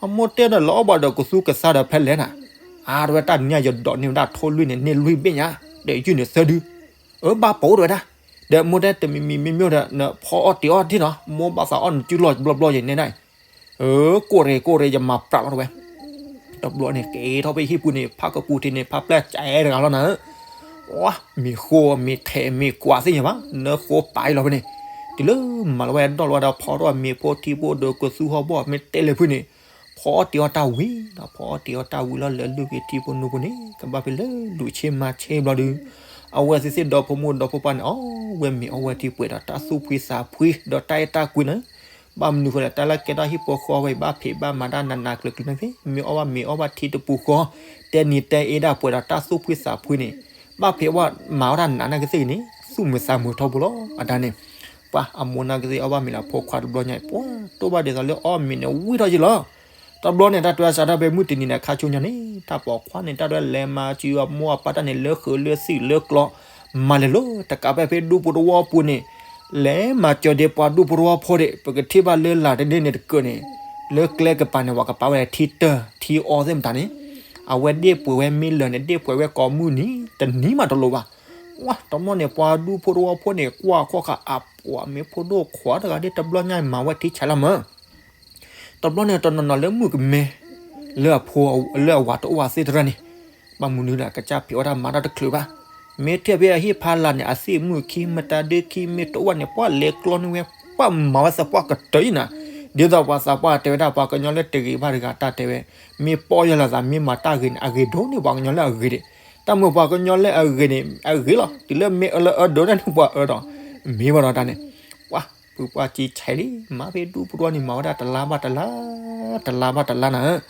အမိၢ်တဲဒီးလၢအီၣ်ဘၣ်ဒီးကသူကသါဒီးဖဲလဲၣ်နၤ, အါတဝဲ တၢ်နံၤညါယဒိးန့ၢ်ဝဲဒၣ်ထိၣ်လွံၢ်န့ၣ် န့ၢ်လွံၢ်ဘ့ၣ်ညါ, ဒီးယုၢ်န့ၢ်သၢဒု, အၢ ဘၣ်ပိာ်တဝဲဒၣ်, ဒီးမိၢ်တဲတမံၤမံၤမ့မ့ၢ်ဒီး နဖီအီၣ်တ့ၤအီၣ်တ့ၢ်နီၤ မိၢ်ဘၣ်သးအီၣ်နစုလီၢ်ဘျီဘျီယဲန့ၣ်ဒၣ်အံၤ, အၢ ကိၢ်ရ့ၣ်ကိၢ်ရ့ၣ် ယမၤပြးလီၤတဝဲ, တဘျီန့ၣ် က့ၤထီၣ်ဖဲဟံၣ်ပူၤန့ၣ် ဖးကပူၤထံးန့ၣ် ဖးပျၢ်ကဲတဂၤလီၤနၤဧၢ, ဝါ မ့ၢ်ဃိမ့ၢ်ထဲးမ့ၢ်ကွၢ်သ့ၣ်ညါဘၣ် နဃိပာ်အံၤလီၤဖဲန့ၣ်, တုၤလၢမၤလီၤဝဲဒီၣ်လီၤဝဲဒီးဖီထီၣ်မ့ၤဖိထံဖိဒီးကသူဟီၣ်ဘီၣ်မ့ၢ်တဲလဲၣ်ဖုန့ၣ်, ဖီအီၣ်တ့ၤအီၣ်တၢ်ဝံၤဒီး ဖီအီၣ်တ့ၤအီၣ်တၢ်ဝံၤလီၤလၢလုၢ်ဂ့ၤထံဖိနိဖိန့ၣ် ကဘၣ်ဖဲလၢလူၤဆ့မၤဆ့ဘျီဒုး, အဝဲသ့ၣ်သ့ၣ်ဒီဖိမိၢ်ဒီဖိပၢ်န့ၣ် အီၣ်ဝဲမ့ၤအီၣ်ဝဲထံပှဲၤဒီးတၢ်သူၣ်ဖှံသးဖှံဒီးတၢ်အဲၣ်တၢ်ကွံနၤ ဘၣ်မနုၤဃိလဲၣ် တၢ်လၢကဲထီၣ်ဟံၣ်ဖိဃီဝဲအံၤ ဘၣ်ဖံးဘၣ်မၤတၢ်နးနးကျၢၤကျၢၤန့ၣ်သ့ၣ် မ့ၢ်အီၣ်ဘၣ်မ့ၤအီၣ်ဘၣ်ထံတပူၤဃီ, တဲနံၤတဲအ့ဒၣ်ပှဲၤဒီးတၢ်သူၣ်ဖှံသးဖှံန့ၣ်, ဘၣ်ဖံးဘၣ်မၤအီၣ်တၢ်နးနးကသ့ၣ်ဂ့ၤန့ၣ် သူၣ်မုာ်သးမုာ်ထီဘိလီၤ. အတၢ်န့ၣ် ပှၤအမိၢ်နာ်ကသ့ၣ်အီၣ်ဘၣ်မ့ၤလၢအဖိခွါတဘျီညါအံၤ ပှၤတိၢ်ဘၣ်ဒ်သိးလၢအီၣ်မ့ၤန့ၣ်ဝံၣ်ထီၣ်က့ၤလီၤ. တဘျီန့ၣ် တၢ်တွဲစးထီၣ်ဖဲမုၢ်တနံၤန့ၣ် ခါဆူညါန့ၣ် တၢ်ပိာ်ခွါန့ၣ် တၢ်တွဲလဲၤမၤစၢၤအမိၢ်အပၢ်တၢ်န့ၣ် လၢဃုာ်လၢသံၣ်လၢကျီ မၤလဲၤလီၤ. တကးဘၣ်ဖဲဒူဖိသဝီဖိပူၤန့ၣ် လဲၤမၤစၢၤဒံးပှၤဒူဖိသဝီဖိဒံး ပကထံၣ်ဘၣ်လၢလာ်တန့ၢ်န့ၣ်တကၢၢ်န့ၣ် လၢကျဲကပၤန့ၣ် ပှၤကပာ်ဝဲဒၣ်ထံတၢၢ်ထံအီသ့ၣ်မတၤန့ၣ် အဝဲဒ့ၣ်ပှဲၤဝဲမ့ၢ်လၢာ်န့ၣ် ဒ့ၣ်ပှဲၤဝဲကိးမုၢ်နံၤ တနံၤမးတလိၤဘၣ်. ဝါ တဘျီန့ၣ် ပှၤဒူဖိသဝီဖိန့ၣ် ကွၢ်ခီၣ်ခါအပှၤမ့ၢ်ဖိဒိၣ်ခွါတဂၤဒ်တဘျီညါမၤဝဲထံဆးလီၤမး တဘျီန့ၣ် တနီၤနီၤလၢမုၣ်ကမဲ လၢအဖိ လၢအဝၤတအိၣ်ဝဲသ့ၣ်တဖၣ်န့ၣ် ဘၣ်မနုၤဒီး ကစၢ်ဖံးအီၣ်တၢ်မၤတၢ်တချုးဘၣ်. မ့ၢ်ထံၣ်ဖဲအဟံၣ်ဖးလာ်န့ၣ် အသ့ၣ်မုၣ်ခံ မတၤဒုခံ မ့ၢ်တအိၣ်ဘၣ်န့ၣ် ပှၤလဲၤကျီန့ၢ်ဝဲ ပှၤမၤဝဲသပှၢ်ကတၢၢ်အံၤနၤ. ဒ်သိးပှၤသးပှၢ်တဲဝဲဒၣ် ပှၤကညီလၢတဂ့ၤဘၣ်တဂၤ တၢ်တဲဝဲ မ့ၢ်ပီၢ်ယၢ်လီၤသး မ့ၢ်မၤတၢ်ဂ့ၤန့ၣ် အဂ့ၤဒိၣ်န့ၢ်ပှၤကညီလၢအဂ့ၤဒံး. တၢ်မုၢ်ပှၤကညီလၢအဂ့ၤန့ၣ် အဂ့ၤလီၤ. တုၤလၢမ့ၢ်အၢလၢအၢဒိၣ်န့ၣ် ပှၤအၢဒီး မ့ၢ်ဘၣ်ဒီးတၢ်န့ၣ်, ပှၤဖုပှၢ်ကံဆဲးလံ, မၤဖဲဒူပူၤတဝီန့ၣ် မၤဝဲဒၣ်တလါဘၣ်တလါ, တလါဘၣ်တလါနၤဧၢ,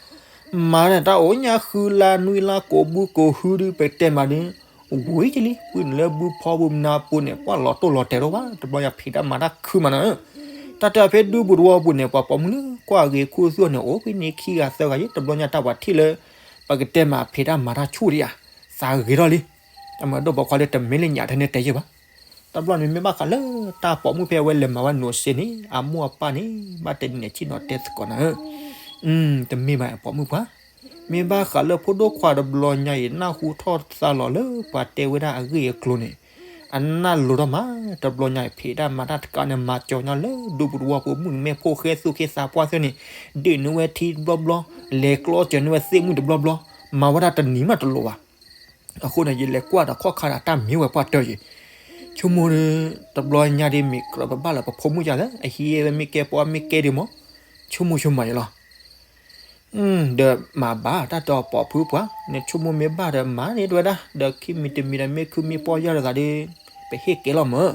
မၤန့ၣ် တၢ်အိၣ်ညါဃုလါနွံလါ ကိးဘုကိးဟုဒုး ပတဲမးဒုး, ဝံၤကလံ ပုၢ်နုာ်လၢဘုဖီဘုမနၤပူၤန့ၣ် ပှၤလီၤတိၢ်လီၤတဲာ်တအိၣ်ဘၣ်, တဘျီညါဖံးတၢ်မၤတၢ်ခုမးနၤဧၢ, တၢ်တဲဖဲဒူပူၤတဝီပူၤန့ၣ် ပှၤပိာ်မုၣ်လၢကွၢ်ဂ့ၤခိၣ်သူၣ်န့ၣ် အိၣ်ဖဲန့ၣ်ခံဂၤသၢဂၤယဲ, တဘျီညါတၢ်ပှၤထံၣ်လၢ ပကတဲမးဖံးတၢ်မၤတၢ်ဆူၣ်ဒံးဧါ, သးဂ့ၤထီၣ်လံ, တၢ်မၤဒိၣ်ပိာ်ခွါလၢတမ့ၢ်လၢညါထဲန့ၣ်တဲယဲၢ်ဘၣ် တဘျီန့ၣ်မ့ၢ်ဘၣ်ဃးလၢတၢ်ပိာ်မုၣ်ဖဲအဝဲလဲၤမၤဝဲနိးစ့န့ၣ် အမိၢ်အပၢ်န့ၣ် ဘၣ်တဲဒ်န့ၣ် ဆ့ၣ်နီၤတဲသကိးနၤဧၢ, တမ့ၢ်ဘၣ်အပိာ်မုၣ်ပှၤ, မ့ၢ်ဘၣ်ဃးလၢဖိဒိၣ်ခွါတဘျီညါအံၤ နၢ်ဟူထီၣ်သါလီၤလၢပှၤတဲဝဲဒၣ်အဂ့ၢ်အကျိၤန့ၣ်, အနၢ်လိၤထီၣ်မး, တဘျီညါအံၤ ဖံးတၢ်မၤတၢ်တကးန့ၣ် မၤကၠီညါလၢဒူပူၤတဝီပူၤ မုၣ်ကမဲဖိဃဲသူၣ်က့သးပှၢ်သ့ၣ်န့ၣ်, ဒ့ၣ်န့ၢ်ဝဲထံတဘျီဘျီ, လဲၤကျီစၢၤန့ၢ်ဝဲသ့ၣ်မုၣ်တဘျီဘျီ, မၤဝဲဒၣ်တနံၤမးတလိၤဘၣ် အဃိန့ၣ် ယလဲၤကွၢ်ဒီးခီၣ်ခါဒီးတၢ်မ့ၢ်ဝဲပှၢ်တၢၢ်ယံၤ, ဆိကမိၣ်ဒီး တဘျီညါဒ်မ့ၢ်ကြၢးပဘၣ်လၢပဖိမုၣ်ယၤလၢ အဟံးဝဲမ့ၢ်ကဲပီမ့ၢ်ကဲဒံးမး, ဆိကမိၣ်ဆိကမိၣ်ယံၤလီၤ, ဒီးမၤဘၣ်တၢ်တဲအီၤပိာ်ဖုပှၤ, နဆိကမိၣ်မ့ၢ်ဘၣ်ဒီးမၤန့ၢ်တဝဲဒၣ်, ဒီးခံမံၤတမံၤဒီးမ့ၢ်ခုမ့ၢ်ပီၢ်ယၢ်လိာ်သးဒီး ပဟ့ၣ်ကဲလီၤမး,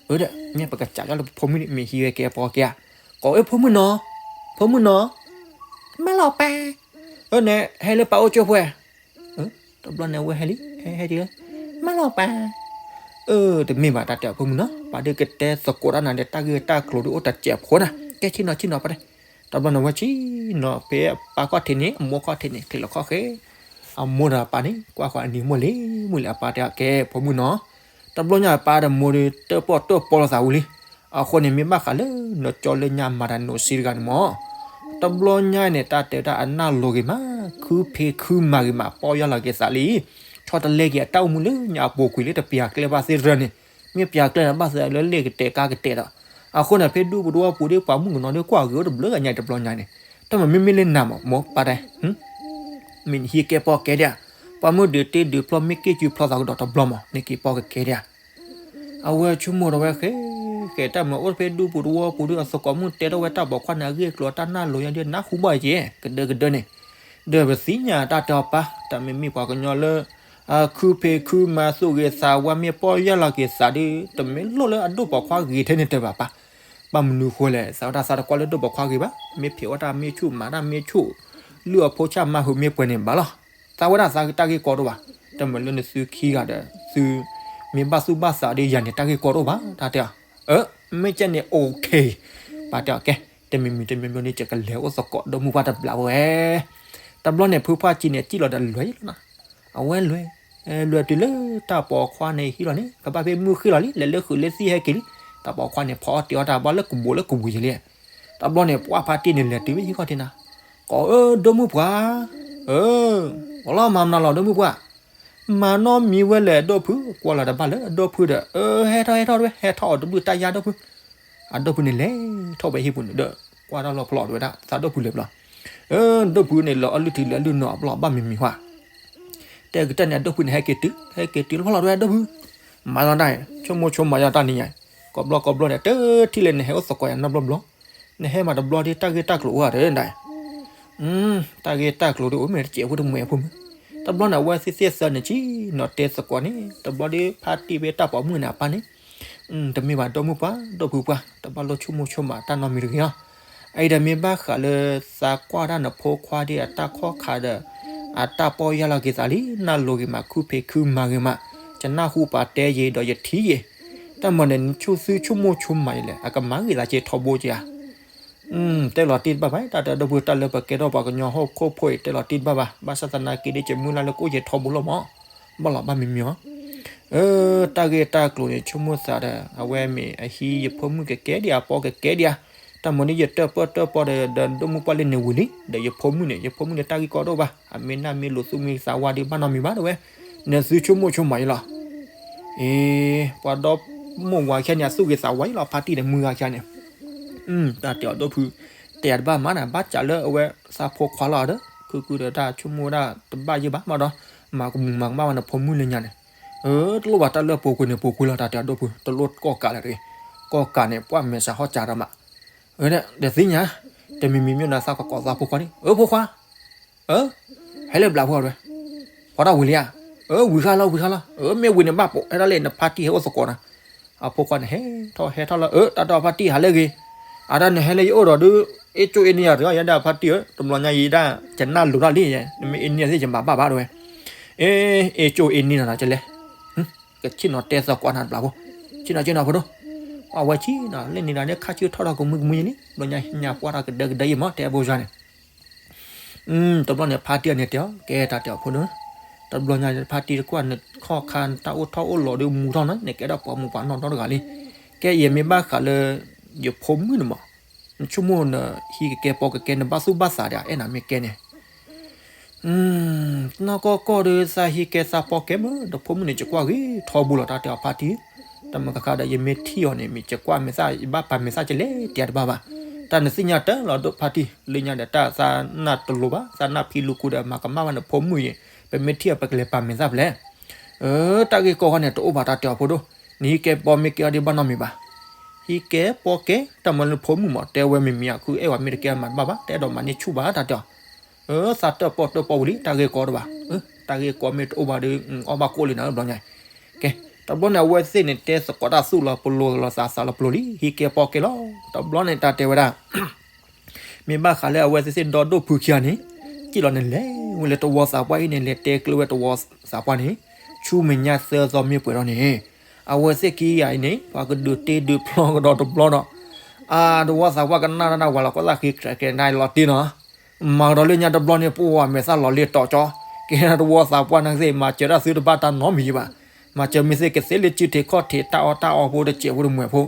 အၢဒီး မ့ၢ်ပကစးယၢ်လၢပဖိမုၣ်န့ၣ် မ့ၢ်ဟံးဝဲကဲပီကဲဧါ, ကိးဝဲဖိမုၣ်နီၤ, ဖိမုၣ်နီၤ, မၤလီၤပၢ်, အၢန့ၣ် ဟဲလၢပၢ်အိၣ်ကၠိဖိဧါ တဘျီန့ၣ်အဝဲဟဲလံ, ဟဲဟဲဒ်လဲၣ်, မၤလီၤပၢ်, အၢ တမ့ၢ်ဘၣ်တၢ်တဲအဖိမုၣ်နီၤ, ပာ်ဒုးကတဲသကိးတၢ်နၤဒီး တၢ်ဂ့ၢ်တၢ်ကျိၤဒုးအိၣ်တစဲးဖိနၤ, ကဲဆ့ၣ်နီၤဆ့ၣ်နီၤပှၤတဲ, တဘျီန့ၣ်အဝဲဆ့ၣ်နီၤဖဲအပၢ်ခီၣ်ထံးန့ၣ် အမိၢ်ခီၣ်ထံးန့ၣ် ချံးလီၤခီၣ်ဃဲ, အမိၢ်ဒီးအပၢ်န့ၣ် ကွၢ်ဃီအနံၤမိၢ်လံ, မိၢ်လံအပၢ်တဲအီၤကဲဖိမုၣ်နီၤ, တဘျီညါအပၢ်ဒီးမိၢ်ဒီး တၢၣ်ပီၣ်တၢၣ်ပီလိာ်သးဝံၤလံ, အဃိန့ၣ် မ့ၢ်ဘၣ်ဃးလၢ နကၠီလၢညါမၤတၢ်နိးစ့တဂၤန့ၣ်မး တဘျီညါန့ၣ် တၢ်တဲတၢ်အနၢ်လိၤဂ့ၤမး, ခုဖံးခုမၤဂ့ၤမး, ပီၢ်ယၢ်လီၤက့ၤသးလံ, ဆီတလဲက့ၤအတၢ်အိၣ်မူလၢညါအပူၤကွံာ်လၢတပျးကျဲဘၣ်သ့ၣ်တဖၣ်န့ၣ်, မ့ၢ်ပျးကျဲဒီးဘၣ်သးလၢလ့ၣ်ကတဲာ်ကါကတဲာ်ဒီး, အဃိန့ၣ် ဖဲဒူပူၤတဝီပူၤဒီး ပှၤမုၣ်ကနီၤဒီးကွၢ်ဂ့ၤအိၣ်တဘျုးဂၤညါတဘျီညါန့ၣ်, တၢ်မၤမ့မ့ၢ်လၢနၤမး မိၢ်ပၢ်တဲ မ့ၢ်နဟံးကဲပီၢ်ကဲဒံးဧါ, ပှၤမုၣ်ဒုးတ့ဒုးဖျီ မ့ၢ်က့ၢ်စုဖျီသးကဒီးတဘျီမး နက့ၤပီၢ်ကကဲဒံးဧါ. အဝဲဆိကမိၣ်ဒီးဝဲဃဲ ဃဲတၢ်မၤအိၣ်ဖဲဒူပူၤတဝီပူၤဒီး အသကိးမုၣ်တဲထီၣ်ဝဲတၢ်ပိာ်ခွါန့ၣ် အဂ့ၢ်အကျိၤတၢ်နၢ်လိၤညါဒီး နၢ်ဟူဘၣ်က့ၤ ကဒၢကဒၢန့ၣ်, ဒီးပသ့ၣ်ညါတၢ်တဲအီၤပၢ် တၢ်မ့မ့ၢ်ပှၤကညီလၢ ခုဖံးခုမၤ သူၣ်ဂ့ၤသးဝါ မ့ၢ်ပီၢ်ယၢ်လီၤက့ၤသးဒီး တမ့ၢ်လိၣ်လၢအဒိၣ်ပိာ်ခွါဂ့ၤထဲန့ၣ်တဘၣ်ပၢ်. ဘၣ်မနုၤဃိလဲၣ်, သးဝဲဒၣ်သးတကွၢ်လၢဒိၣ်ပိာ်ခွါဂ့ၤဘၣ်, မ့ၢ်ဖံးဝဲတၢ်မ့ၢ်ဆူၣ် မၤတၢ်မ့ၢ်ဆူၣ်, လုၢ်အဖိဆၣ်မၤဟုးမ့ၢ်ပှဲၤန့ၣ်ဘၣ်လီၤ. သးဝဲဒၣ်သးတၢ်ဂ့ၢ်ကီတအိၣ်ဘၣ်, တမ့ၢ်လၢနသုခံဂၤဒီး သုမ့ၢ်ဘၣ်သူၣ်ဘၣ်သးဒီးယၤန့ၣ် တၢ်ဂ့ၢ်ကီတအိၣ်ဘၣ် တၢ်တဲအီၤ. အၢ မ့ၢ်ကဲန့ၣ် okay, ပၢ်တဲအီၤကဲ, တမံၤမံၤတမံၤမံၤန့ၣ် ယကလဲၤအိၣ်သကိးဒိၣ်မုၢ်ပှၢ်တဘျီဝဲ. တဘျီန့ၣ် ဖုဖှၢ်ကံန့ၣ် စံၣ်လီၤဒီးလဲၤလီၤနၤ, အဝဲလဲၤ လဲၤတုၤလၢတၢ်ပိာ်ခွါန့ၣ်ဟံၣ်လီၤန့ၣ် ကဘၣ်ဖဲမုၢ်ဃ့လီၤလံ လဲၤလၢဃုာ်လၢသံၣ်ဟဲက့ၤလံ. တၢ်ပိာ်ခွါန့ၣ် ဖီအီၣ်တ့ၤအီၣ်တၢ်ဘၣ်လၢကဘူးလၢကဝံၤက့ၤလံ. တဘျီန့ၣ် ပှၢ်ဖါတံၢ်န့ၣ် လဲၤတုၤဖဲဟံၣ်ခီၣ်ထံးနၤ, ကိးအၢ ဒိၣ်မုၢ်ပှၢ်, အၢ လီၤမၤမနုၤလီၤဒိၣ်မုၢ်ပှၢ်, မၤနီတမံၤဝဲလဲၣ် အဒိၣ်ဖု, ကွၢ်လီၤတဘၣ်လၢအဒိၣ်ဖုဒီး အၢ ဟဲထီၣ်ဟဲထီၣ်တဝဲ ဟဲထီၣ်အီၤတဘျုးတၢ်ယါဒိၣ်ဖု. အဒိၣ်ဖုန့ၣ်လဲၤထီၣ်ဝဲဟံၣ်ပူၤန့ၣ်ဒီး ကွၢ်ထီၣ်လီၤဖျီၣ်တဝဲဒၣ်သးဒိၣ်ဖုလၢပျီ, အၢ ဒိၣ်ဖုန့ၣ် လီၤအလုၢ်ထံလၢအလုၢ်နီၤအဘျီ ဘၣ်မံၤမံၤဟါ တဲကတၢၢ်န့ၣ် အဒိၣ်ဖုန့ၣ် ဟဲက့ၤတုၤ ဟဲက့ၤတုၤလီၤဖျီၣ်လီၤတဝဲဒိၣ်ဖု, မၤလီၤတၢ် ဆိကမိၣ်ဆိကမးယီၤတၢ်နံၤညါ, ကိးဘျီကိးဘျီန့ၣ် တထံၣ်လၢနဟဲအိၣ်သကိးယၤနီတဘျီဘျီ, နဟဲမးတဘျီဒီး တၢ်ဂ့ၢ်တၢ်ကျိၤအိၣ်ဧါဒီး တၢ်ဂ့ၢ်တၢ်ကျိၤဒီး အိၣ်မ့ၢ်တစဲးဖိတမှဲၤဖိမုၢ်, တဘျီန့ၣ် အဝဲသ့ၣ်သ့ၣ်သၢန့ၣ် ဆ့ၣ်နီၤတဲသကိးန့ၣ် တဘျီဒီး ဖါတံၢ်ဖဲတၢ်ပိာ်မုၣ်န့ၣ်အပၢ်န့ၣ် တမ့ၢ်ဘၣ်ဒိၣ်မုၢ်ပှၢ် ဒိၣ်ဖုပှၢ် တဘၣ်လိၣ်ဆိကမိၣ်ဆိကမးတၢ်နီတမံၤတဂ့ၤလီၤ. အအံၤဒီးမ့ၢ်ဘၣ်ဃးလၢ သးကွၢ်တၢ်နဖိခွါဒ်အတၢ်ခီၣ်ခါဒီး အတၢ်ပီၢ်ယၢ်လီၤက့ၤသးလံ နၢ်လိၤဂ့ၤမး ခုဖံးခုမၤဂ့ၤမး, ယနၢ်ဟူပှၤတဲယံၤဒီးယထံၣ်ယံၤ, တၢ်မၤန့ၣ် နဆိသုဆိကမိၣ်ဆိကမးယံၤလဲၣ် အကမၤဂ့ၤသးက့ၤထီဘိက့ၤဧါ. တဲလီၤတံၢ်တဘၣ်ဘၣ် တၢ်တဲဒိၣ်ဖု တၢ်လၢပကဲထီၣ်ပှၤကညီဟီၣ်ခိၣ်ဖိအံၤ တဲလီၤတံၢ်တဘၣ်ဘၣ်, ဘၣ်ဆၣ်သနာ်က့ဒီး ယမုၢ်လၢ်လၢကအိၣ်ယဲထီဘိလီၤမး, ဘၣ်လီၤဘၣ်မံၤမံၤအီၤ အၢ တၢ်ဂ့ၢ်တၢ်ကျိၤန့ၣ် ဆိကမိၣ်သးဒီး အဝဲမ့ၢ်အဟံးယဖိမုၣ်ကကဲဒံး အပီၢ်ကကဲဒံးဧါ, တၢ်မၤန့ၣ် ယတၢၣ်ပၢၢ်တၢၣ်ပီၢ်ဒီး ဒီးဒိၣ်မုၢ်ပှၢ်လၢန့ၣ်ဝံၤလံ, ဒီးယဖိမုၣ်န့ၣ် ယဖိမုၣ်န့ၣ် တၢ်ဂ့ၢ်ကီတအိၣ်ဘၣ်, အမ့ၢ်နၢ်မ့ၢ်လိၤသူၣ်မ့ၢ်သးဝါဒီး ဘၣ်နီတမံၤဘၣ်တဝဲ, နသုဆိကမိၣ်ဆိကမးယံၤလီၤ. အ့ ပှၤဒီမိၢ်ဝၤခံဂၤန့ၣ် အသူၣ်ဂ့ၤသးဝါယံၤလီၤ, ဖါတံၢ်ဒီးမုၢ်ဂၤခံဂၤန့ၣ် တၢ်တဲအီၤဒိၣ်ဖု, တဲယၤတဘၣ်မးနၤ ဘၣ်စးလၢအဝဲသးဖိခွါလီၤဒီး ခုခုဒီးတၢ်ဆိကမိၣ်ဝဲဒၣ်တဘၣ်ယံၤဘၣ်မးဒီး မၤကမူၤမၤကမၣ်ဝဲနဖိမုၣ်လၢညါန့ၣ်, အၢ တလိၣ်ဘၣ်တၢ်လၢအပူၤကွံာ်န့ၣ် ပူၤကွံာ်လီၤ တၢ်တဲအီၤဒိၣ်ဖု, တလိၣ်ကီၢ်ကးလၢၤတဂ့ၤ, ကီၢ်ကးန့ၣ် ပှၢ်မဲာ်ဆှးဟီၣ်စးဒီးမး, အၢ ဒီးသ့ၣ်ညါ, တမံၤမံၤမ့ၢ်နသးကကိးသးဖိခွါန့ၣ် အၢ ဖိခွါ အၢ ဟဲလၢဘျးဖိအီၤတဝဲ, ဖီတၢ်ဝံၤလံဧါ, အၢ ဝံၤဃါလီၤ ဝံၤဃါလီၤ, အၢ မ့ၢ်ဝံၤန့ၣ်ဘၣ်ပိာ် ဟဲဒၣ်လဲာ် နဖါတံၢ်ဟဲအိၣ်သကိးနၤ, အဖိခွါန့ၣ်ဟဲထီၣ်ဟဲထီၣ်လၢ အၢ တၢ်တဲအီၤဖါတံၢ် ဟးလၢအဂ့ၤ, အတၢ်နဟဲလၢယအိၣ်ဒီးဒုး အ့ၣ်ကၠိအ့န့ၢ်ယၤတဂၤ ယဲဒၣ်ဖါတံၢ်ဧၢ, တဘျီညါအံၤဒၣ် ယနၢ်လိၤတၢ်လံ, နမ့ၢ်အ့န့ၢ်ယၤသ့ၣ် ယမၤဘၣ်ဘၣ်တဝဲ, အ့ အ့ၣ်ကၠိအ့န့ၢ်နၤဒီးကလဲၣ်, ကဆ့ၣ်နီၤတဲသကိးနၤတဘျီဖိ, ဆ့ၣ်နီၤဆ့ၣ်နီၤဖိဒိၣ်, အဝဲဆ့ၣ်နီၤလၢန့ၣ်ဒီးန့ၣ် ခါဆူထီၣ်ဒီးကမုၢ်ကမုၢ်ယလံ, တဘျီညါဟံးညါပှၢ်ထီၣ်ကဒၢကဒၢယံၤမး တဲအဘိယွၤန့ၣ် တဘျီန့ၣ် ဖါတံၢ်အန့ၣ်တဲအီၤ ကဲတၢ်တဲအီၤဖိဒိၣ်, တဘျီညါဖါတံၢ်တကွၢ်နခီၣ်ခါ နတၢ်အိၣ်ထီၣ်အိၣ်လီၤဒီးမူထီၣ်နီၤ နကဲဒၣ်ပှၤမူပှၤနီၢ်နီတဂၤလံ, ကဲယမ့ၢ်ဘၣ်ဃးလၢ ယဖိမုၣ်န့ၣ်မး, နဆိကမိၣ်နဟံးကကဲပီကကဲ နဘၣ်သူၣ်ဘၣ်သးဒီး အဲၣ်နၤမ့ၢ်ကဲန့ၣ် နီၢ်ကီၢ်ကီၢ်ဒီး သးဟံးကဲသးပီကဲမ့ၢ် ဒီးဖိမုၣ်န့ၣ် ကကွၢ်ဂ့ၤထီဘိလီၤ တၢ်တဲအီၤဖါတံၢ်, တၢ်မ့ၢ်ကခါဒီး ယမ့ၢ်ထံၣ်အီၤန့ၣ် မ့ၢ်ကကွၢ်မဲာ်သၣ် ယဘၣ်ပာ်မဲာ်သၣ်ကလဲၤတဲတဘၣ်ဘၣ်, တၢ်နသ့ၣ်ညါတၢ်လီၤဒိၣ်ဖါတံၢ် လၢညါဒီးတၢ်သးနၢ်တလိၤဘၣ် သးနၢ်ဖံးလူၤကူဒီး မၤကမၣ်ဘၣ်နဖိမုၣ်အံၤ, ပမ့ၢ်ထံၣ်အီၤ ပကလဲၤပာ်မဲာ်သၣ်ဖဲလဲၣ် အၢ တၢ်ဂ့ၢ်ကီခီန့ၣ် တအိၣ်ဘၣ်တၢ်တဲအီၤဖိဒိၣ်, နဟံးကဲပီမ့ၢ်ကဲအီၤဒ်ဘၣ်နီတမံၤဘၣ်, ဟံးကဲပီကဲ တၢ်မၤလၢနဖိမုၣ်မး တဲဝဲမ့ၢ်မ့ၢ်အခုအဲၣ်ဝဲမ့ၢ်တကဲမၤတဘၣ်ဘၣ် တအဲၣ်ဒိးမၤန့ၢ်ဆူၣ်ဘၣ်တၢ်တဲအီၤ, အၢ သးတၢၣ်ပီၣ်တၢၣ်ပီၣ်ဝံၤလံ တၢ်ဂ့ၢ်ကီတဘၣ်, တၢ်ဂ့ၢ်ကီမ့ၢ်တအိၣ်ဘၣ်ဒီး အီၣ်ဘၣ်ကိၣ်လံနၤတဘျီညါ, ကဲ တဘျီန့ၣ် အဝဲသ့ၣ်န့ၣ် တဲသကိးတၢ်သူၣ်လီၤပလိာ်လီၤသးစးလီၤပလိာ်လံ ဟံးကဲပီကဲလီၤ, တဘျီန့ၣ် တၢ်တဲဝဲဒၣ် မ့ၢ်ဘၣ်ဃးလၢအဝဲသ့ၣ်သ့ၣ်ဒီဒိၣ်ဖုခံဂၤန့ၣ်, စံၣ်လီၤန့ၣ်လဲၤဝဲလၢတဝီသးပှၢ်အံၤန့ၣ် လဲၤတဲကျၢၤဝဲတဝီသးပှၢ်န့ၣ်, ဆူမဲာ်ညါသၢသီမ့ၢ်ပှဲၤထီၣ်န့ၣ်, အဝဲသ့ၣ်ခံဂၤအံၤန့ၣ် ပှၤကဒုးတ့ဒုးဖျီကဒီးတဘျီဒီး, အါ တဝီသးပှၢ်ကနၣ်တၢ်ဝဲလီၤ ကီၢ်သၣ်ဃ့ကြဲးကြဲးနၤလီၤတ့ၢ်နီၤ, မၤကဒီးလၢညါတဘျီန့ၣ် ပှၤမဲာ်သၣ်လီၤလ့ၤတီၤကၠီ, ကဲတဝီသးပှၢ်နာ်က့ မၤစၢၤတၢ်သုတဘၣ်တၢ်နီတမံၤဘၣ်, မၤစၢၤမ့ၢ်သ့ၣ်ကသ့လၢစုထံးခီၣ်ထံး တၢ်အီၣ်တၢ်အီဖိတစဲးဖိတမှဲၤဖိ,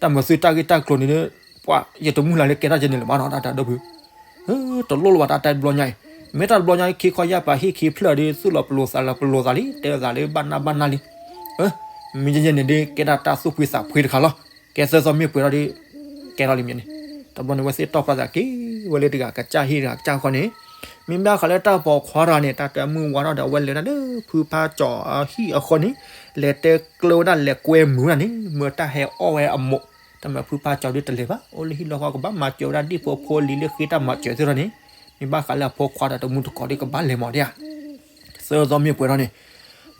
တၢ်မၤသုတၢ်ဂ့ၢ်တၢ်ကျိၤန့ၣ် ပှၤ ယတမုၢ်လၢ်လၢကဲထီၣ်ကဲန့ၣ်လၢၤဘၣ်နီၤ တၢ်တဲဒိၣ်ဖု, တလိၣ်လၢၤဘၣ်တၢ်တဲတဘျီညါအံၤ, မ့ၢ်တၢ်တဘျီညါအံၤ ခံခီယၢ်ပၤဟ့ၣ်ခံဖျၢၣ်ဒီး သူၣ်လီၤပလိာ်သးလီၤပလိာ်သးလံ တဲသးလၢဘၣ်နၢ်ဘၣ်နၢ်လံ, မ့ၢ်ယဲန့ၣ်ဒီး ကဲဒၣ်တၢ်သူၣ်ဖှံသးဖှံတခါလီၤ, ကဲသၢသီမ့ၢ်ပှဲၤထီၣ်ဒီး ကဲထီၣ်လံမ့ၢ်န့ၣ်, တဘျီန့ၣ် ဝဲသ့ၣ်တီၢ်ပာ်သးက့ၤဝဲလၢတဂၤကစၢ်ဟံၣ်တဂၤကစၢ်ဃီန့ၣ်, မ့ၢ်ဘၣ်ဃးလၢတၢ်ပိာ်ခွါတဂၤန့ၣ် တၢ်တဲမုၢ်ဝါထီၣ်ဒီး အဝဲလဲၤဒၣ်လၢဖုဖါကၠီအဟံၣ်အဃီန့ၣ်, လဲၤတဲကျၢၤဝဲဒၣ်လဲၤကွဲမုာ်ဝဲဒၣ်န့ၣ် မ့ၢ်တၢ်ဟဲအီၣ်ဝဲအမိၢ်, တၢ်မၤဖုဖါကၠီဒုးတလဲၤဘၣ် အိၣ်လၢဟံၣ်လၢဃီကဘၣ်မၤစၢၤဝဲဒၣ်ဒ်ဖိဖိလံၤလၢဃ့တၢ်မၤစၢၤသ့ၣ်ထီၣ်န့ၣ်, မ့ၢ်ဘၣ်ဃးလၢအဖိခွါဒီးတမူတကိးဒီးကဘၣ်လဲၤမၤဒၣ်ဧါ သၢသီမ့ၢ်ပှဲၤထီၣ်န့ၣ်,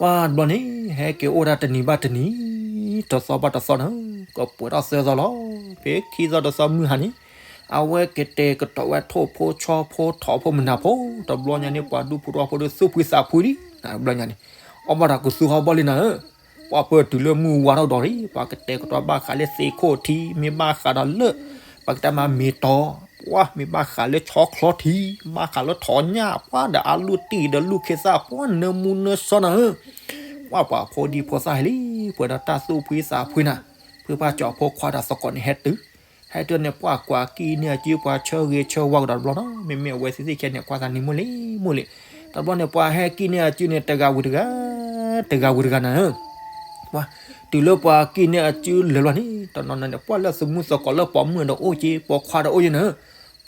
ပှၤတဘျီန့ၣ် ဟဲက့ၤအိၣ်ဒၣ်တနံၤဘၣ်တနံၤ, တသီဘၣ်တသီန့ၣ်, ကပှဲၤထီၣ်သၢသီလီၤ. ဖဲခံသီတသီမုၢ်ဟါန့ၣ်, အဝဲကတဲာ်ကတီၤဝဲထိၣ်ဖိဆီဖိထိၣ်ဖိမုၢ်နၤဖိ, တဘျီညါန့ၣ် ပှၤဒူဖိထီၣ်ဖိဒီးသူၣ်ဖှံသးဖှံလံ, တဘျီညါန့ၣ်, အီၣ်ဘၣ်ဒီးကသူဟီၣ်ဘီၣ်လံနၤဧၢ ပှၤပၢၢ်တုၤလၢမုၢ်ဝါထီၣ်ဒီးလံ, ပှၤကတဲာ်ကတီၤဘၣ်ဃးလၢသ့ၣ်ခိၣ်ထံ မ့ၢ်ဘၣ်ဃးဒီးလၢ ပကတဲမၤမ့ၤတီၤ, ပှၤမ့ၢ်ဘၣ်ဃးလၢဆီချီထံ, ဘၣ်ဃးလၢထိးညၣ်, ပှၤဒီးအလူၢ်တံၢ်ဒီးလူၢ်ခ့သၣ်, ပှၤနၢမူနၢဆှီနၤဧၢ, ပှၤပှၤဖိဒံဖိသၣ်ဟဲလံ, ပှဲၤဒီးတၢ်သူၣ်ဖှံသးဖှံနၤ, ဖုဖါကၠီဖိခွါဒီးသကိးန့ၣ်ဟဲတုၤ ဟဲတုၤန့ၣ် ပှၤကွၢ်ကံၣ်န့ၢ်အစု ပှၤဆၢဂ့ၤဆၢဝါကဒီးတဘျီနီၤ, မ့မ့ၢ်အဝဲသ့ၣ်သ့ၣ်ခဲန့ၣ် ကွၢ်သးနံၤမုၢ်လံမုၢ်လံ, တဘျီန့ၣ် ပှၤဟဲကံၣ်န့ၢ်အစုန့ၣ် တဂၤဝံၤတဂၤ, တဂၤဝံၤတဂၤနၤဧၢ, ပှၤတုၤလၢပှၤကံၣ်န့ၢ်အစုလၢာ်လီၤန့ၣ် တနီၤနီၤန့ၣ် ပှၤလၢသမူသကိးလၢပိာ်မုၣ်ဒီးအိၣ်က့ၤ ပိာ်ခွါဒီးအိၣ်က့ၤနၤဧၢ,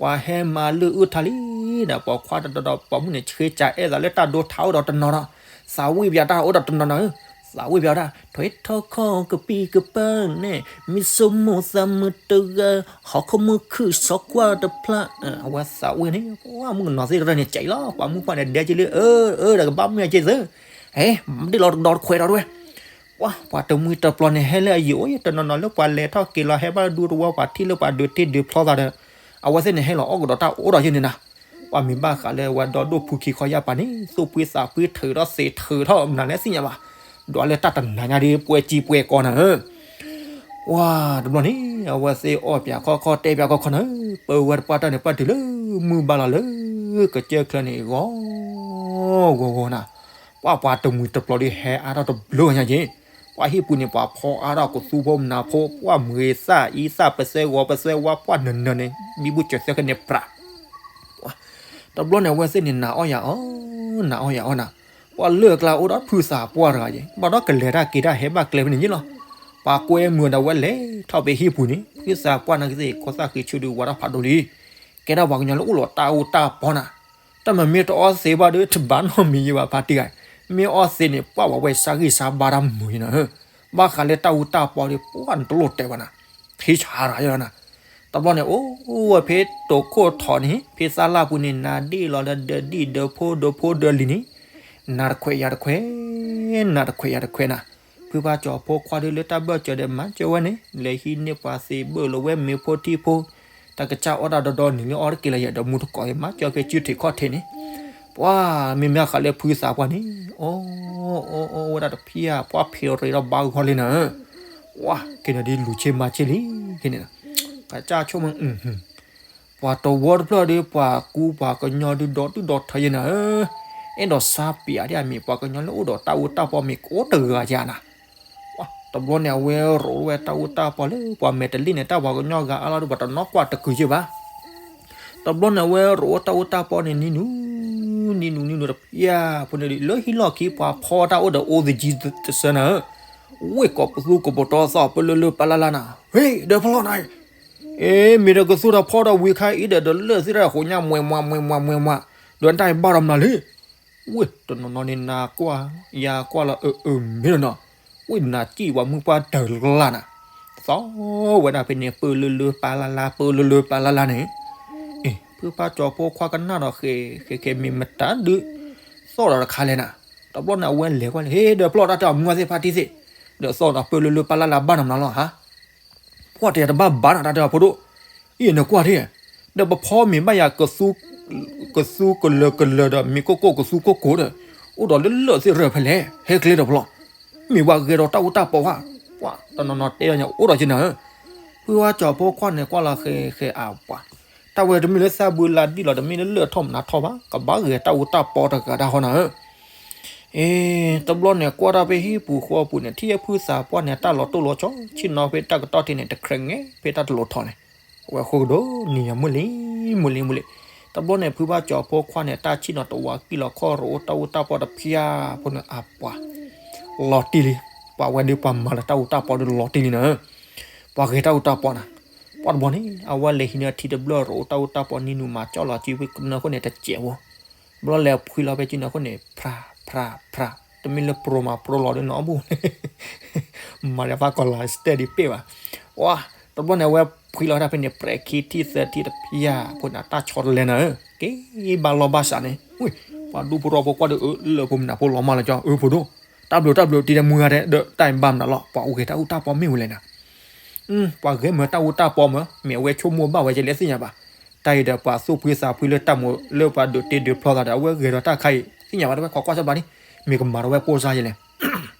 ပှၤဟဲမၤလုၢ်အုၣ်ထါလံဒီး ပိာ်ခွါဒီးပိာ်မုၣ်န့ၣ် ဆှ့ကၢ်အဲၣ်သးလၢတၢ်ဒိထါအိၣ်ဒီးတနီၤဒီး, သးဝံၣ်ပၠးတၢ်အိၣ်ဒီးတနီၤနၤဧၢ, သးဝံၣ်ပၠးဝဲဒၣ် ထွဲထီၣ်ခီၣ်ကပံာ်ကပၤန့ၣ် မံဆိကမိၣ်သးမုာ်တဂၤ, ဟီၣ်ခိၣ်မုၢ်ခုၣ်စီၤကွၢ်တဖျါ, အဝဲသးဝံၣ်န့ၣ် ပှၤမုၣ်ကနီၤသ့ၣ်တဖၣ်န့ၣ် ကဲလီၤ ပှၤမုၣ်ခွါန့ၣ် ဒဲက့ၤလၢ အၢ အၢ ဒီးကဘၣ်မုၢ်အက့ၢ်သၢ, ဟဲ ဒ့ၣ်လီၤတဒီတခွဲးဒီးတဝဲ ပှၤ ပှၤတမှံၤတပျီၤန့ၣ် ဟဲလၢအယံာ်အိၣ် တနီၤနီၤလၢပှၤလဲၤထီၣ်က့ၤလီၤ ဟဲဘၣ်ဒူတဝီ ပှၤထံၣ်လၢပှၤဒုးတ့ဒုးဖျီသးဒီး အဝဲသ့ၣ်န့ၣ် ဟဲလီၤအီၣ်ကဒီးတၢ်အိၣ်ဒီးယဲန့ၣ်နၤ, ပှၤမ့ၢ်ဘၣ်ဃးလၢအဝဲဒီဒိၣ်ဖုခံခီယၢ်ပၤန့ၣ် သူၣ်ဖှံသးဖှံထုးထီၣ်သ့ထုးထီၣ်မနုၤလဲၣ်သ့ၣ်ညါဘၣ်, ဒွးလၢတၢ်တနၤညါဒီး ပှဲၤကံပှဲၤကီနၤဧၢ ပှၤတဘျီန့ၣ် အဝဲသ့ၣ်အီၣ်ပၠးခီခီတဲပၠးခီခီနၤဧၢ, ပဝဲတပှၢ်တၢၢ်န့ၣ် ပှၢ်တုၤလၢမုၢ်ဘၣ်လီၤလၢ ကစၢၢ်ချၢန့ၣ် ဂီၤ ဂီၤဂီၤနၤ, ပှၤ ပှၤတမှံၤတပျီၤဒီးဟဲအါထီၣ်တဘျုးညါက့ၤ, ပှၤဟံၣ်ပူၤန့ၣ် ပှၤဖီအါထီၣ်ကသူဖိမနၤဖိ ပှၢ်မုၢ်ဂ့ၤသၣ်အံသၣ်ပသဲဂီၤပသဲဝါ ပှၢ်နၢၤနၢၤန့ၣ် ဘံဘူစၢၤသၢခါန့ၣ်ပြး တဘျီန့ၣ် အဝဲသ့ၣ်န့ၣ် နၤအီၣ်ယၤအီၣ်, နၤအီၣ်ယၤအီၣ်နၤ, ပှၤလၢအကျါအိၣ်ဒီးဖုသးပှၢ်တဂၤက့ၤ ဘၣ်ဒီးကလဲၤတၢ်က့ၤတၢ်ဟဲဘၣ်ကျဲဖဲန့ၣ်ယ့ၣ်လီၤ, ပှၤကွဲမုာ်ဒီးဝဲလဲၤထီၣ်ဖဲဟံၣ်ပူၤန့ၣ် ဖုသးပှၢ်နာ်က့ၤသ့ၣ် ကီၢ်သၣ်ဃံးဆူၣ်ဒုးဝါထီၣ်ဖးဒိၣ်လံ, ကဲဒၣ်ပှၤကညီလၢအိၣ်လီၤတၢ်အူတၢ်ပီနၤ, တၢ်မၤမ့ၢ်တအီၣ်သ့ဘၣ်ဒီး တဘၣ်နီတမံၤယံၤဘၣ်ဖါတံၢ်ဂၤ, မ့ၢ်အီၣ်သ့န့ၣ် ပှၤဝဲဝဲစၢ်ဂံၢ်စၢ်ဘါတၢ်မုာ်ယံၤနၤ, ဘၣ်ဃးလၢတၢ်အူတၢ်ပီဒီး ပှၤနတလိၣ်တဲဘၣ်နၤ, ထံဆးတဂၤယဲလီၤနၤ, တဘျီန့ၣ် အိၣ်ဝဲဖဲတိာ်ခိၣ်ထီးန့ၣ် ဖဲသၣ်လၢ်ပူၤန့ၣ် နၤဒ့ၣ်လီၤဒီးဒၢးဒံၣ်ဒၢးဖိဒၢးဖိဒၢးလံၤန့ၣ်, နၤတခွဲးယၤတခွဲး, နၤတခွဲးယၤတခွဲးနၤ, ဖုဖါကၠီၤဖိခွါဒုးလၢတၢ်ဘၢၣ်စၢၤဒီးမၤစၢၤဝဲန့ၣ် လဲၤဟံးန့ၢ်ပှၤသ့ၣ်ဘၢၣ်လီၤဝဲမ့ၤဖိထံဖိ, တၢ်ကစၢ်အီၣ်တၢ်ဒီဒီနံၤလၢအီၣ်တက့ၢ်လီၤယဲၢ်ဒီးမူတကိးသ့ၣ်မၤစၢၤဖဲစုထံးခီၣ်ထံးန့ၣ်, ပှၤမ့မ့ၢ်ဃးလၢဖုသးပှၢ်န့ၣ် အီၣ်အီၣ်အီၣ်ဝဲဒၣ်တဖျၢၣ် ပှၤဖံးရ့ဒီးဘါဂီၤလံနၤ, ဝါ က့ၤနၤဒ်လူၤဆ့မၤဆ့လံ, က့ၤန့ၣ် ကစၢ်ဆိကမိၣ် ပှၤတဝီတဖျၢၣ်ဒီး ပှၤကူပှၤကညီဒုးဒီဒုၣ်ဒီထၢယဲၢ်နၤဧၢ, အဲၣ်ဒိးစါပၠးဒ်အမ့ၢ် ပှၤကညီလၢအိၣ်ဒီးတၢ်အူတၢ်ပီမ့ၢ်ကအိၣ်တဂၤယၤနၤ, တဘျီန့ၣ် အဝဲရိးဝဲတၢ်အူတၢ်ပီလၢပှၤမဲာ်တလ့ၣ်န့ၣ် တၢ်ပှၤကညီဂၤအါလီၤဒီး ပှၤတနီၣ်ကွၢ်တကုာ်ယဲၢ်ဘၣ်. တဘျီန့ၣ် အဝဲရိးအိၣ်တၢ်အူတၢ်ပီန့ၣ် နံၤနူၤ နံၤနူၤ နံၤနူၤတဖျၢၣ်ဖိန့ၣ် လၢဟံၣ်လီၢ်ခံ ပှၤဖီတၢ်အိၣ်ဒီးအိၣ်သယံၤတစၢနၤဧၢ, ဝ့ၢ်ကိးပသူကိးပတီၢ်သီၣ်ပၢလၢလၢပၢ်လၢ်လၢ်နၤ, ဟ့ၣ် ဒီးဖျီၣ်နၤ အ့ မ့ၢ်ဒီးကသူဒီးဖီဒီးဝံၤခါအံၤဒီး ဒီးလၢာ်သ့ၣ်တၢ်ဃိးညါ မွဲမွဲမွဲမွဲမွဲမွဲ, ဒီးတၢ်အံၤဘၣ်ဒီးမနုၤလံ, ဝ့ၢ်တနီၤနီၤန့ၣ် နၤကွၢ် ယၤကွၢ်လီၤ အၢ အၢ မ့ၢ်နီၤနီၤ, ဝ့ၢ်နၤစံၣ်ပှၤမုၢ်ပှၢ်တၢ်လၢ်နၤ, သီၣ်ဝဲဒၣ်ဖဲန့ၣ် ပၢလၢလၢပၢ်လၢ်လၢ် ပၢလၢလၢပၢ်လၢ်လၢ်န့ၣ်, အ့ ဖုဖါကၠီၤဖိခွါကနၣ်ဒီးဃဲၤဃဲၤဃဲၤ မ့ၢ်မတၤဒုး သီၣ်ဒီးတခါလဲၣ်နၤ, တဘျီန့ၣ် အဝဲလဲၤကွၢ်လၢ ဟ့ၣ် ဒီးဖျီၣ်တၢ်တဲအီၤမုၢ်ဝါသ့ၣ်ဖါတံၢ်သ့ၣ်, ဒီးသီၣ်ဒီးပၢလၢလၢပၢ်လၢ်လၢ်ဘၣ်နီၤမနုၤလီၤဟါ ပှၤတဲတဘၣ်ဘၣ်နၤ တၢ်တဲအီၤဖိဒိၣ်, အံၤနကွၢ်ထံၣ်, ဒီးပဖီမ့ၢ်ဘၣ်ယၤ ကသူကလၢၤကလၢၤဒီး မ့ၢ်ကိၢ်ကိၢ်ကသူကိၢ်ကိၢ်ဒီး အိၣ်ဒီးလၢလၢာ်သ့ၣ်ရၢၢ်ဖဲလဲၣ် ဟဲကျဲဒီးဖျီၣ်, မ့ၢ်ပှၤဂဲၤဒီးတၢ်အူတၢ်ပီဧါ, ပှၤတနီၤနီၤတဲအီၤညါ အိၣ်ဒီးက့နၤဧၢ, ဖုဖါကၠီၤဖိခွါန့ၣ် ကွၢ်လီၤဃဲၤဃဲၤအပှၤ, တၢ်ဝဲတမ့ၢ်လၢသၣ်ဘုလါဒံၣ်လီၤ တမ့ၢ်လၢလၢၢ်ထီၣ်မနၤထီၣ်ဘၣ် ကဘၣ်ဂဲၤတၢ်အူတၢ်ပီတဂၤတၢ်ဃီနၤဧၢ အ့ တဘျီန့ၣ် ကွၢ်တၢ်ဖဲဟံၣ်ပူၤဃီပူၤန့ၣ် ထံၣ်ဖုသးပှၢ်န့ၣ် တၢ်လီၤတိၢ်လီၤဆီ ဆ့ၣ်နီၤဖဲတၢ်ကတီၢ်ထံးန့ၣ် တခြဲးငဲဖဲတၢ်တလိၤထီၣ်န့ၣ်, အဝဲဃိကဒီးနံၤယၤမုၢ်လံ မုၢ်လံ မုၢ်လံ, တဘျီန့ၣ် ဖုဖါကၠီၤဖိခွါန့ၣ် တၢ်ဆ့ၣ်နီၤတဝးကံၣ်လီၤခီၣ်ရိးအိၣ်တၢ်အူတၢ်ပီတဖျၢၣ်ဖိန့ၣ် အပှၤ လီၤတံၢ်လံ, ပှၤဝဲဒုးပှၤမၤလၢတၢ်အူတၢ်ပီဒုးလီၤတံၢ်လံနၤ, ပှၤဂဲၤတၢ်အူတၢ်ပီနၤ, ပှၤတဘျီန့ၣ် အဝဲလဲၤဟံးန့ၢ်ထံတဘျၢၣ်ရိးအိၣ်တၢ်အူတၢ်ပီနံၤနုၤမၤကၠီၣ်လီၤကံဝံၤကနၢဃိန့ၣ် တစဲးဖိ ဘျီလဲၤဖှံလီၤဖဲကနၢဃိန့ၣ် ဖြး ဖြး ဖြး တမ့ၢ်လၢပြိမၤပြိလီၤဒ်နီၢ်ဘူၣ် မၤဒီးဖးကီးလၤစတဲဒ်ပ့ၢ်ဘၣ်, ဝါ တဘျီန့ၣ် အဝဲဖှံလီၤဝဲဒၣ်ဖဲန့ၣ် ပြဲးခံထံၣ်သၢထံၣ်တဖျၢၣ်ဖိန့ၣ် တၢ်ဆီတလဲနၤဧၢ, က့ၤဘၣ်လီၢ်ဘၣ်စးန့ၣ်, ဝံၤ ပှၤဒူဖိထီဖိကွၢ်ဒီး အၢ လၢဖိမနုၤဖိလီၤမၢ်လီၤကၠီ အၢ ဖိဒိၣ်, တၢ်ဘျုးတၢ်ဘျုးတံၤဒဲးမူဂၤဒဲး ဒီးတၢ်အံၤဘၣ်မနုၤလီၤ ပှၤအိၣ်ဂဲၤတၢ်အူတၢ်ပီမ့ၢ်ဝဲလဲၣ်နၤ ပှၤဂဲၤမ့ၢ်တၢ်အူတၢ်ပီမ့ၢ် မ့ၢ်အဝဲဆိကမိၣ်ဘၣ်ဝဲကလဲသ့ၣ်ညါဘၣ်, တၢ်အံၤဒီးပှၤသူၣ်ဖှံသးဖှံလၢတၢ်မိၣ် လၢပှၤဒုးတ့ဒုးဖျီသးဒီး အဝဲဂဲၤဒီးတၢ်ခါအံၤသ့ၣ်ညါဘၣ်တဝဲ ခိးကွၢ်စၢ်ဘၣ်န့ၣ်, မ့ၢ်ကမၤဒီးဝဲပိၢ်စၢ်ယဲလဲၣ်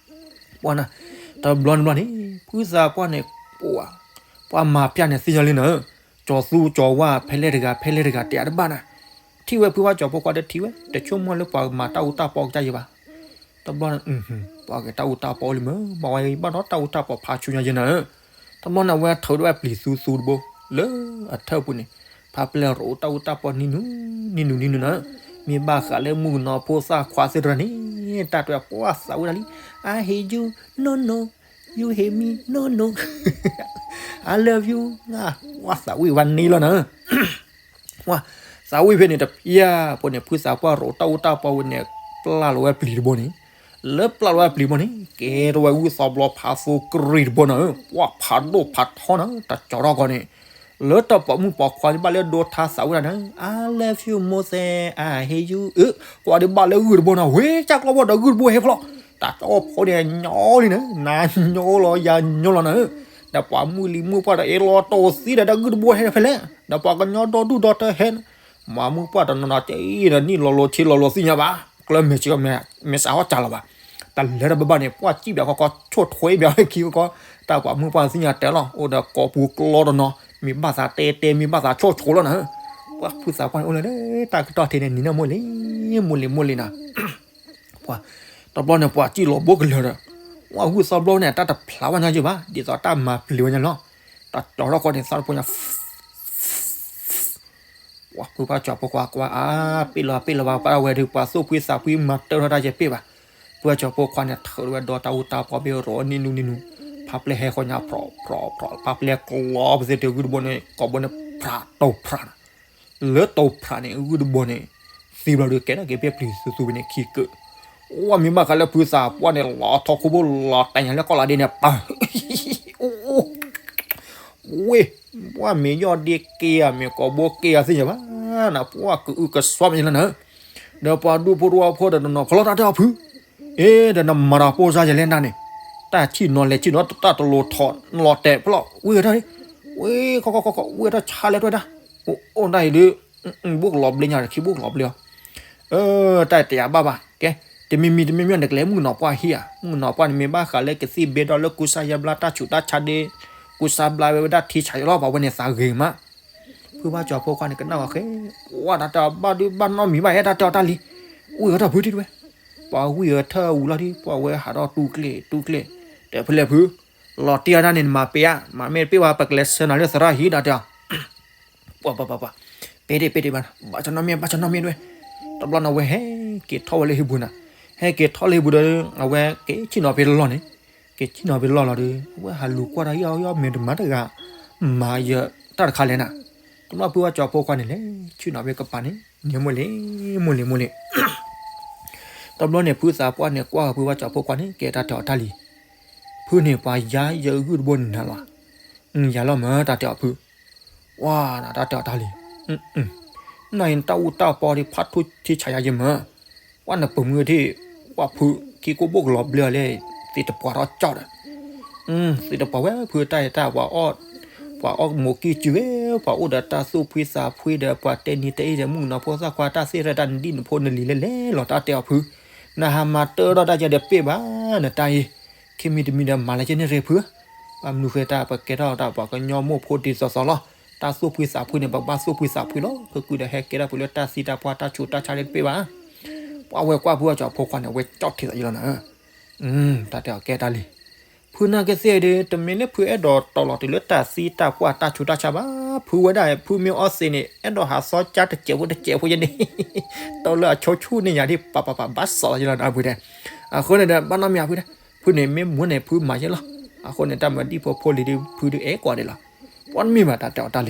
ပှၤနၤ, တဘျီနဘျီန့ၣ် ဖုသးပှၢ်န့ၣ် ပှၤ ပှၤမၤပျၢ်န့ၣ်သ့ၣ်ညါလံနၤ, ကၠီၤသူကၠီၤဝါ ဖဲလဲၣ်တဂၤ ဖဲလဲၣ်တဂၤ တဲအါတဘၣ်နၤ, ထံၣ်ဝဲဖုဖါကၠီၤဖိခွါဒီးထံၣ်ဝဲ တဆိကမိၣ်လၢပှၤမၤတၢ်အူတၢ်ပီကစၢ်ယဲဘၣ် တဘျီန့ၣ် ပှၤဂဲၤတၢ်အူတၢ်ပီလံမ့ၢ် မ့ၢ်ဝဲဘၣ်ဒီးတၢ်အူတၢ်ပီဖးဆူညါယဲနၤဧၢ, တဘျီန့ၣ် အဝဲထုးဒၣ်ဝဲပျံၤသူသူတဘိ လၢအထၢၣ်ပူၤန့ၣ်, ဖးပျဲၢ်ရိးတၢ်အူတၢ်ပီနံၤနုၤ နံၤနုၤနံၤနုၤနၤဧၢ, မ့ၢ်ဘၣ်ဃးလၢမုၣ်ကနီၤဖိသၣ်ခွါသ့ၣ်တဖၣ်န့ၣ်, တၢ်တဲပှၤသးဝံၣ်တၢ်လံ, I hate you, no no, you hate me, no no, I love you, ပှၤသးဝံၣ်ဝဲန့ၣ်လီၤနၤဧၢ ဝါ, သးဝံၣ်ဖဲန့ၣ်တဖျၢၣ်ဖိန့ၣ် ဖုသးပှၢ်ရိးတၢ်အူတၢ်ပီဝံၤန့ၣ်, ပျၢ်လီၤဝဲပျံၤတဘိန့ၣ်, လၢပျၢ်လီၤဝဲပျံၤဘိန့ၣ် ကဲထီၣ်ဝဲဝံသးဘျီဖးသိကရံၣ်တဘိနၤဧၢ, ပှၤဖးဒိၣ်ဖးထီနၤ, တၢ်ကၠီထီၣ်ကီးန့ၣ်, လၢတၢ်ပိာ်မုၣ်ပိာ်ခွါဘၣ်လၢဒိထါသးဝံၣ်တၢ်န့ၣ်, I love you more than I hate you, အၢ, ကွၢ်ဒ်ဘၣ်လၢဂုၢ်တဘိနၤ, ဝဲကၢ်ကျီဘီဒီးဂုၢ်တဘိဟဲဖျီၣ်, တၢ်ကၠီဖိန့ၣ်ညီလံနၤ, နၤညီလီၤယၤညီလီၤနၤဧၢ, ဒီးပှၤမုၢ်လံမုၢ်ပှၢ်ဒီး အ့လီၤတိၢ်သံဒီးတၢ်ဂုၢ်တဘိဟဲဖဲလဲၣ်, ဒီးပှၤကညီဒီဒူၣ်ဒီထၢဟဲ မၤမုၢ်ပှၢ်တနီၤနီၤ ကဲအံၤဒီးနံၣ်လီၤလိၤဆ့လီၤလိၤသ့ၣ်ညါဘၣ်, ကျၢၢ်မဲာ်စ့ၢ်ကီး မဲာ်စးဟီၣ်ကၢ်လီၤဘၣ်, တၢ်လၢတဘၣ်ဘၣ်န့ၣ် ပှၢ်စံၣ်ဘၣ်ခီခီဆိၣ်ထွဲဘၣ်ဝဲခံခီခီ, တၢ်ပှၤမုၢ်ပှၢ်သ့ၣ်ညါတဲလီၤ, အိၣ်ဒီးကိးပူၤကျီတနီၤ, မ့ၢ်ဘၣ်သးတဲတဲ မ့ၢ်ဘၣ်သးဆိၣ်ဆိၣ်လီၤနၤဧၢ, ပှၤဖုသးပှၢ်န့ၣ်အိၣ်လၢ တၢ်ကတီၢ်ထံးန့ၣ် နံၤနၢ်မိၢ်လံ, မိၢ်လံမိၢ်လံနၤ ပှၤ, တဘျီန့ၣ် ပှၤစံၣ်လီၤဘိကလၢာ်ဒီး, ပှၤဂုၢ်သီဘျီန့ၣ် တၢ်တဖျါဝဲညါယဲဘၣ်, ဒ်သိးတၢ်မၤပျံၤဝဲညါလီၤ, တၢ်ကၠီထီၣ်ကီးန့ၣ် သးတဖိညါ, ပှၤဖုဖါကၠီၤဖိခွါကွၢ်အါ, ပ့ၢ်လီၤပ့ၢ်လီၤဘၣ် ပှၤဝဲဒုး ပှၤသူၣ်ဖှံသးဖှံမၤတၢထီၣ်တၢ်ယဲပ့ၢ်ဘၣ်, ဖုဖါကၠီၤဖိခွါန့ၣ် ထုးဝဲဒီတၢ်အူတၢ်ပီဘ့ၣ်ရိးနံၤနုၤနံၤနုၤ, ဖးပျဲၢ်ဟဲဃီညါ ဖြီဖြီဖြီ, ဖးပျဲၢ်ကျီပသ့ၣ်တဂုၢ်တဘိန့ၣ် ကိးဘိန့ၣ် ဖြးတိၢ်ဖြးနၤ လၢတိၢ်ဖြးန့ၣ် ဂုၢ်တဘိန့ၣ် သံဘျီဒုးကဲထီၣ်က့ၤဖဲပျံၤသူသူဖဲန့ၣ်ခံကၢၢ်, အိၣ်မ့ၢ်ဘၣ်ဃးလၢဖုသးပှၢ်န့ၣ် လီၤထီၣ်ခိၣ်ဖိလီၤတဲာ်ညါလၢကီၢ်လးဒ့န့ၣ် ပၢ်, အိၣ်, ဝ့ၢ်, ပှၢ်မ့ၢ်ယီၢ်ဒ့က့ၤဧါ မ့ၢ်ကိးဘိက့ၤဧါသ့ၣ်ညါဘၣ်, နပှၢ်ကအုကစွါမ့ၢ်လၢန, ဒီးပှၤဒူဖိတဝီဖိဒီးတနီၤ ဖီလီၤတၢ်တဲအီၤဖု, အ့ ဒီးနမၤတၢ်ပိၢ်စၢ်ယဲလဲၣ်နၤန့ၣ်, တၢ်ဆံၣ်နီၤလဲၤဆံၣ်နီၤ တၢ်တလိၤထီၣ်လီၤတဲာ်ဖျီၣ် ဝံၢ်အထီၣ်လံ, ဝံၢ်ခီခီခီခီ ဝံၢ်အထီၣ်ဆါလဲၤထီၣ်ဒၣ်, အိၣ်ဒၣ်အံၤဒုး, ဘိၣ်ကလီၤဘျ့ညါဒီး ခံဘိၣ်ကလီၤဘျ့အီၤ, တၢ်တယာ်ဘၣ်ဘၣ်, ကဲ, တမံၤမံၤတမံၤမံၤန့ၣ် ကလဲၤမုၣ်ကနီၤပှၢ်ဟံၣ်ဧါ, မုၣ်ကနီၤပှၢ်န့ၣ် မ့ၢ်ဘၣ်ဃးလၢကသံၣ်ဘ့ဒီးလၢကူစါယါဘျါတၢ်ဆူးတၢ်ဆါဒ့, ကူစါဘျါဝဲဝဲဒၣ်ထံဆါယလီၤ ပှၤဝဲန့ၣ်သးဂ့ၤမး ဖုဘၣ်ကၠီၤဖိခွါန့ၣ် ကနၣ်ဝဲဃဲ, ပှၤတၢ်တဲအီၤဘၣ်ဒုးဘၣ်နီတမံၤဘၣ် ဟဲတၢ်တဲအီၤတၢ်လံ, ဝံၢ်အထီၣ်ဖုထံၣ်တဝဲ, ပှၤဝံၢ်အထီၣ်ဝံၤလီၤဒုး ပှၤဝဲဟးထီၣ်တူၢ်ကျ့ၣ်တူၢ်ကျ့ၣ်, တဲဖဲလဲၣ်ဖု, လီၤတံၢ်အတၢ်န့ၣ် နမၤပ့ၤဧါ, မၤမ့ၢ်တပ့ၤဘၣ် ပကလဲၤဆှၢနၤလၢသရၣ်ဟံၣ် တၢ်တဲအီၤ ပှၤပှၤပှၤပှၤ, ပ့ၤတ့ၢ်ပ့ၤတ့ၢ်ဘၣ်, ဘၣ်ဆၣ်နီတမံၤ ဘၣ်ဆၣ်နီတမံၤတဝဲ, တဘျီန့ၣ် အဝဲဟဲက့ၤထီၣ်ဝဲလၢဟံၣ်ပူၤနၤ, ဟဲက့ၤထီၣ်လၢဟံၣ်ပူၤဒီး အဝဲက့ၤဆ့ၣ်နီၤဖဲလီၢ်န့ၣ်, က့ၤဆ့ၣ်နီၤဖဲလီၢ်လီၤဒီး အဝဲဟးလူၤကွၢ်ဒီး ယီယီ မ့ၢ်တမၤတဂၤ မၤယတၢ်တခါလဲၣ်နၤ, တဘျီဖုဘၣ်ကၠီၤဖိခွါန့ၣ်လဲၤဆ့ၣ်နီၤဖဲကပၤန့ၣ် န့ၣ်မိၢ်လံၤ မိၢ်လံၤ မိၢ်လံၤ တဘျီန့ၣ် ဖုသးပှၢ်န့ၣ် ကွၢ်ဃီၤဖုဘၣ်ကၠီၤဖိခွါန့ၣ် ကဲတၢ်တဲအီၤတၢ်လံ, ဖုန့ၣ်ပှၤယါယဂုၢ်တဘိန့ၣ်နၤလီၤ, ယၤလီၤမၢ် တၢ်တဲအီၤဖု, ဝါနၤ တၢ်တဲအီၤတၢ်လံ, နၢ်အံၤနတၢ်အူတၢ်ပီဒ်ဖးထူထံဆးယၤယမၢ်, ပှၤနပမုၢ်ထံၣ်, ပှၤဖုခံကိၣ်ဘိၣ်ကလီၤဘျ့အီၤလဲၣ်, သ့ၣ်တပှၤထီၣ်ကၠီၣ်ဒီး, သ့ၣ်တပှၤဝဲဖုတၢ်အံၤတၢ်ပှၤအီၣ်, ပှၤအီၣ်မိၢ်ကံၢ်စုဝဲ, ပှၤအိၣ်ဒီးတၢ်သူၣ်ဖှံသးဖှံဒီး ပှၤတဲနံၤတဲအ့ဒီး မုၣ်ကနီၤဖိသၣ်ခွါတၢ်သ့ၣ်ရဲၣ်တၢ်နဒံၣ်နဖိနလံၤလဲၣ်လဲၣ်လီၤ တၢ်တဲအီၤဖု, နဟးမၤတၢ်ဒီးတၢ်ယဲဒီးပ့ၢ်ဘၣ် နတၢ်အံၤ, ခံမံၤတမံၤဒီးမၤလၢက့န့ၣ်ရ့ဖု, ဘၣ်မနုၤဃိတၢ်ပကဲထီၣ်တၢ်ပှၤကညီမိၢ်ဖိဒ်သိးသိးလီၤ, တၢ်သူၣ်ဖှံသးဖှံန့ၣ် ပကဘၣ်သူၣ်ဖှံသးဖှံလီၤ, ဖုကုဒီးဟဲကဲထီၣ်ဖုလၢတၢ်သံတၢ်ပှၢ်တၢ်ဆူးတၢ်ဆါဒ်တပ့ၢ်ဘၣ်, ပှၤဝဲကွၢ်ဖုဘၣ်ကၠီၤဖိခွါန့ၣ် အဝဲကၠီၣ်ထံသးယလီၤနၤ တၢ်တဲအီၤကဲတၢ်လံ, ဖုနာ်က့သ့ၣ်ဒီး တမ့ၢ်လၢဖုအဲၣ်ဒိးတီၤလီၤတုၤလၢတၢ်သံတၢ်ပှၢ်တၢ်ဆူးတၢ်ဆါဘၣ်, ဖုဝဲဒၣ် ဖုမ့ၢ်အီၣ်သ့န့ၣ် အဲၣ်ဒိးဟးသီကၠါတစဲးဖိတစဲးဖိယဲန့ၣ်, တီလၢအဆိဆူၣ်န့ၢ်ယၤဒ်ပၤပၤပၤ ဘၣ်စီၣ်ယလီၤနၤဖုတဲ, အဃိန့ၣ်ဒီး ဘၣ်နီတမံၤဖုတဲ, ဖုန့ၣ်မ့ၢ်မူန့ၣ် ဖုမၤယဲလီၤ, အဃိန့ၣ် တၢ်မၤဒံၣ်ဖိဖိလံၤဒ်ဖုဒ်အဲၣ်ကွၢ်ဒံးလီၤ, ပှၤတမ့ၢ်ဘၣ်တၢ်တဲအီၤတၢ်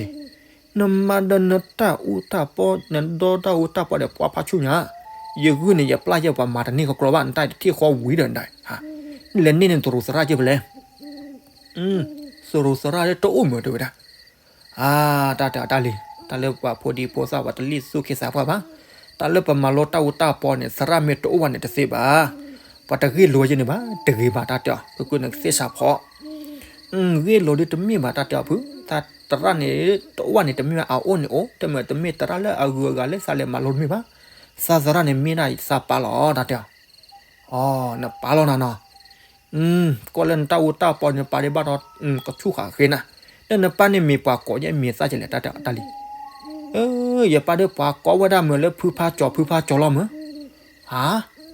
လံ နမၤဒီးနတၢ်အူတၢ်ပီ နဒီတၢ်အူတၢ်ပီဒီးပှၤဖးဆူၣ်ညါ, ယဂုၢ်န့ၣ် ယပျၢ်ယဲပှၤမၤတန့ၢ်ကကြီဘၣ် နတၢ်တထံၣ်ဃီဝံၤဒီးနဒၣ်, နလဲၤန့ၢ်န့ၣ်သရူးသရၣ်က့ဖဲလဲၣ်, သရူးသရၣ်လၢတအိၣ်မုာ်တဲဝဲဒၣ်, အါ တၢ်တဲအီၤတၢ်လံ, တၢ်လၢပှၤဖိဒံဖိသၣ်ပှၤတလံၣ်သူၣ်က့သးပှၢ်ဘၣ်, တၢ်လၢပမၤလိတၢ်အူတၢ်ပီန့ၣ် သရၣ်မ့ၢ်တအိၣ်ဘၣ်န့ၣ်တသ့ဘၣ်, ပှၤတဂ့ၢ်လိာ်ယဲန့ၣ်ဘၣ် တဂ့ၤဘၣ်တၢ်တဲအီၤ ဖုကုန့ၣ်ကသ့ၣ်ဆါဖီ ဂ့ၢ်လိာ်ဒ်တမ့ၢ်ဘၣ်တၢ်တဲအီၤဖု, သရၣ်န့ၣ် တအိၣ်ဘၣ်န့ၣ် တမ့ၢ်ဘၣ်အအိၣ်န့ၣ်အိၣ် တမ့ၢ်တမ့ၢ်သရၣ်လၢအဂုၤအဂၤလၢသးလဲၤမၤလိတမ့ၢ်ဘၣ်, သးသရၣ်န့ၣ်မ့ၢ်ဒၣ်သးပၢ်လီၤတၢ်တဲအီၤ, အီ နပၢ်လီၤနၤနီၤ, ကွၢ်လၢနတၢ်အူတၢ်ပီန့ၣ်ပာ်ဒံးဘၣ်ဒီး ကဆူၣ်ဃာ်ဃ့နၤ, လၢနပၢ်န့ၣ်မ့ၢ်ပှၤကိးယဲၢ်မ့ၢ်သၣ်ကလဲၣ်တၢ်တဲအီၤတၢ်လံ, ယပၢ်ဒီးပှၤကိးဝဲဒၣ်မုာ်လၢဖုဖါကၠီၤ ဖုဖါကၠီၤလီၤမုာ် ဟါ,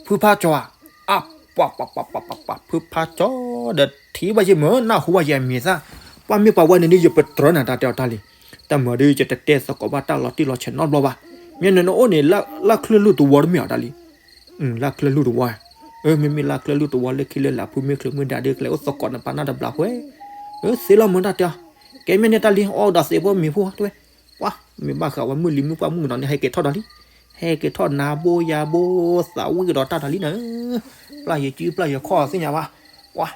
ဖုဖါကၠီၤဧါ, အါ, ပှၤပှၤပှၤပှၤပှၤ ဖုဖါကၠီၤဒီးထံၣ်ဘၣ်ယဲၢ်မုာ် နၢ်ဟူဘၣ်ယဲၢ်မ့ၢ်သၣ်, ပှၤမ့ၢ်ပှၤဝဲန့ၣ်ဒ်ယပတြၢၤနၤတၢ်တဲအီၤတၢ်လံ, တၢ်မုာ်ဒ်ယတတဲသကိးဘၣ်တၢ်လီၤတံၢ်လီၤဆဲးနီတဘျီဘၣ်, မ့ၢ်နနအိၣ်န့ၣ် လၢချၢၣ်လူၢ်တဝီတမ့ၢ်အီၤတၢ်လံ, လၢချၢၣ်လူၢ်တဝီ, မ့မ့ၢ်လၢချၢၣ်လူၢ်တဝီလၢခံလၢလာ်ဖုမ့ၢ်ချုးမ့ၢ်ဒၣ်ဒ်ကလဲၤအိၣ်သကိးနပၢ်နၢ်တဘျီဖိ, သ့လီၤမုာ်တၢ်တဲအီၤ, ကဲမ့ၢ်န့ၣ်တၢ်လံ အီၣ်ဒီးသ့ၣ်ဖိမ့ၤဖိတဲဝဲ ပှၤ မ့ၢ်ဘၣ်ဃးဝဲမုၢ်လံၤမုၢ်ပှၢ်မုၢ်ကနီၤန့ၣ် ဟဲက့ၤထီၣ်ဒီးလံ, ဟဲက့ၤထီၣ်နၤဘိယၤဘိ သးဝံၣ်ကဒီးတၢ်ဒီးလံနၤ, ပျၢ်ယဲၤစုပျၢ်ယဲၤခီၣ်သ့ၣ်ညါဘၣ်, ပှၤ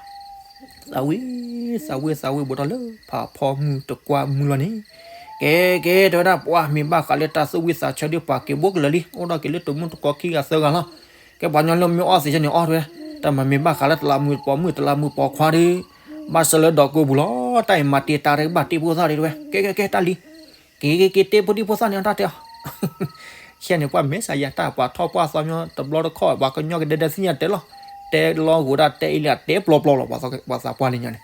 သးဝံၣ် သးဝံၣ် သးဝံၣ်ဘူးထီၣ်လၢဖးဖီမုၢ်တကွၢ်မုၢ်လီၤန့ၣ်, ကဲ ကဲ တဲဝဲဒၣ် ပှၤမ့ၢ်ဘၣ်ဃးလၢတၢ်သူၣ်ဝံၣ်သးဆၢဒ်ပှၤက့ၤဘိကလၢာ်လံ အိၣ်ဒီးက့ၤလၢတမုၢ်တကိးခံဂၤသၢဂၤလီၤ, ကဲပှၤကညီလၢမ့ၢ်အီၣ်သ့ၣ်ညါန့ၣ်အီၣ်တဲဝဲ, တၢ်မၤမ့ၢ်ဘၣ်ဃးလၢတလးမူးပိာ်မုၣ်တလးမူးပိာ်ခွါဒီး ဘၣ်ဆၢလၢဒီးကိးပူၤလီၤ, တၢ်အံၤမၤတ့ၢ်တၢ်ရ့ဘၣ်တ့ၢ်ဖိသၣ်ဒီးတဲဝဲ, ကဲ ကဲ ကဲ တၢ်လံ က့ၤ က့ၤ က့ၤတ့ဖိဒံဖိသၣ်န့ၣ်အီၤတၢ်တဲအီၤ, ခဲန့ၣ် ပှၤမဲာ်ဆှးယၤတၢ်ပှၤထီၣ်ပှၢ်သီမီ တဘျီတခီၣ် ပှၤကညီကဒဲဒဲသ့ၣ်ညါတဲလီၤ, တဲလီၤဂိၤဒၣ်တဲအံၤလံ အတဲပျီပျီလီၤ, ပှၤသးပှၢ်လၢညါန့ၣ်,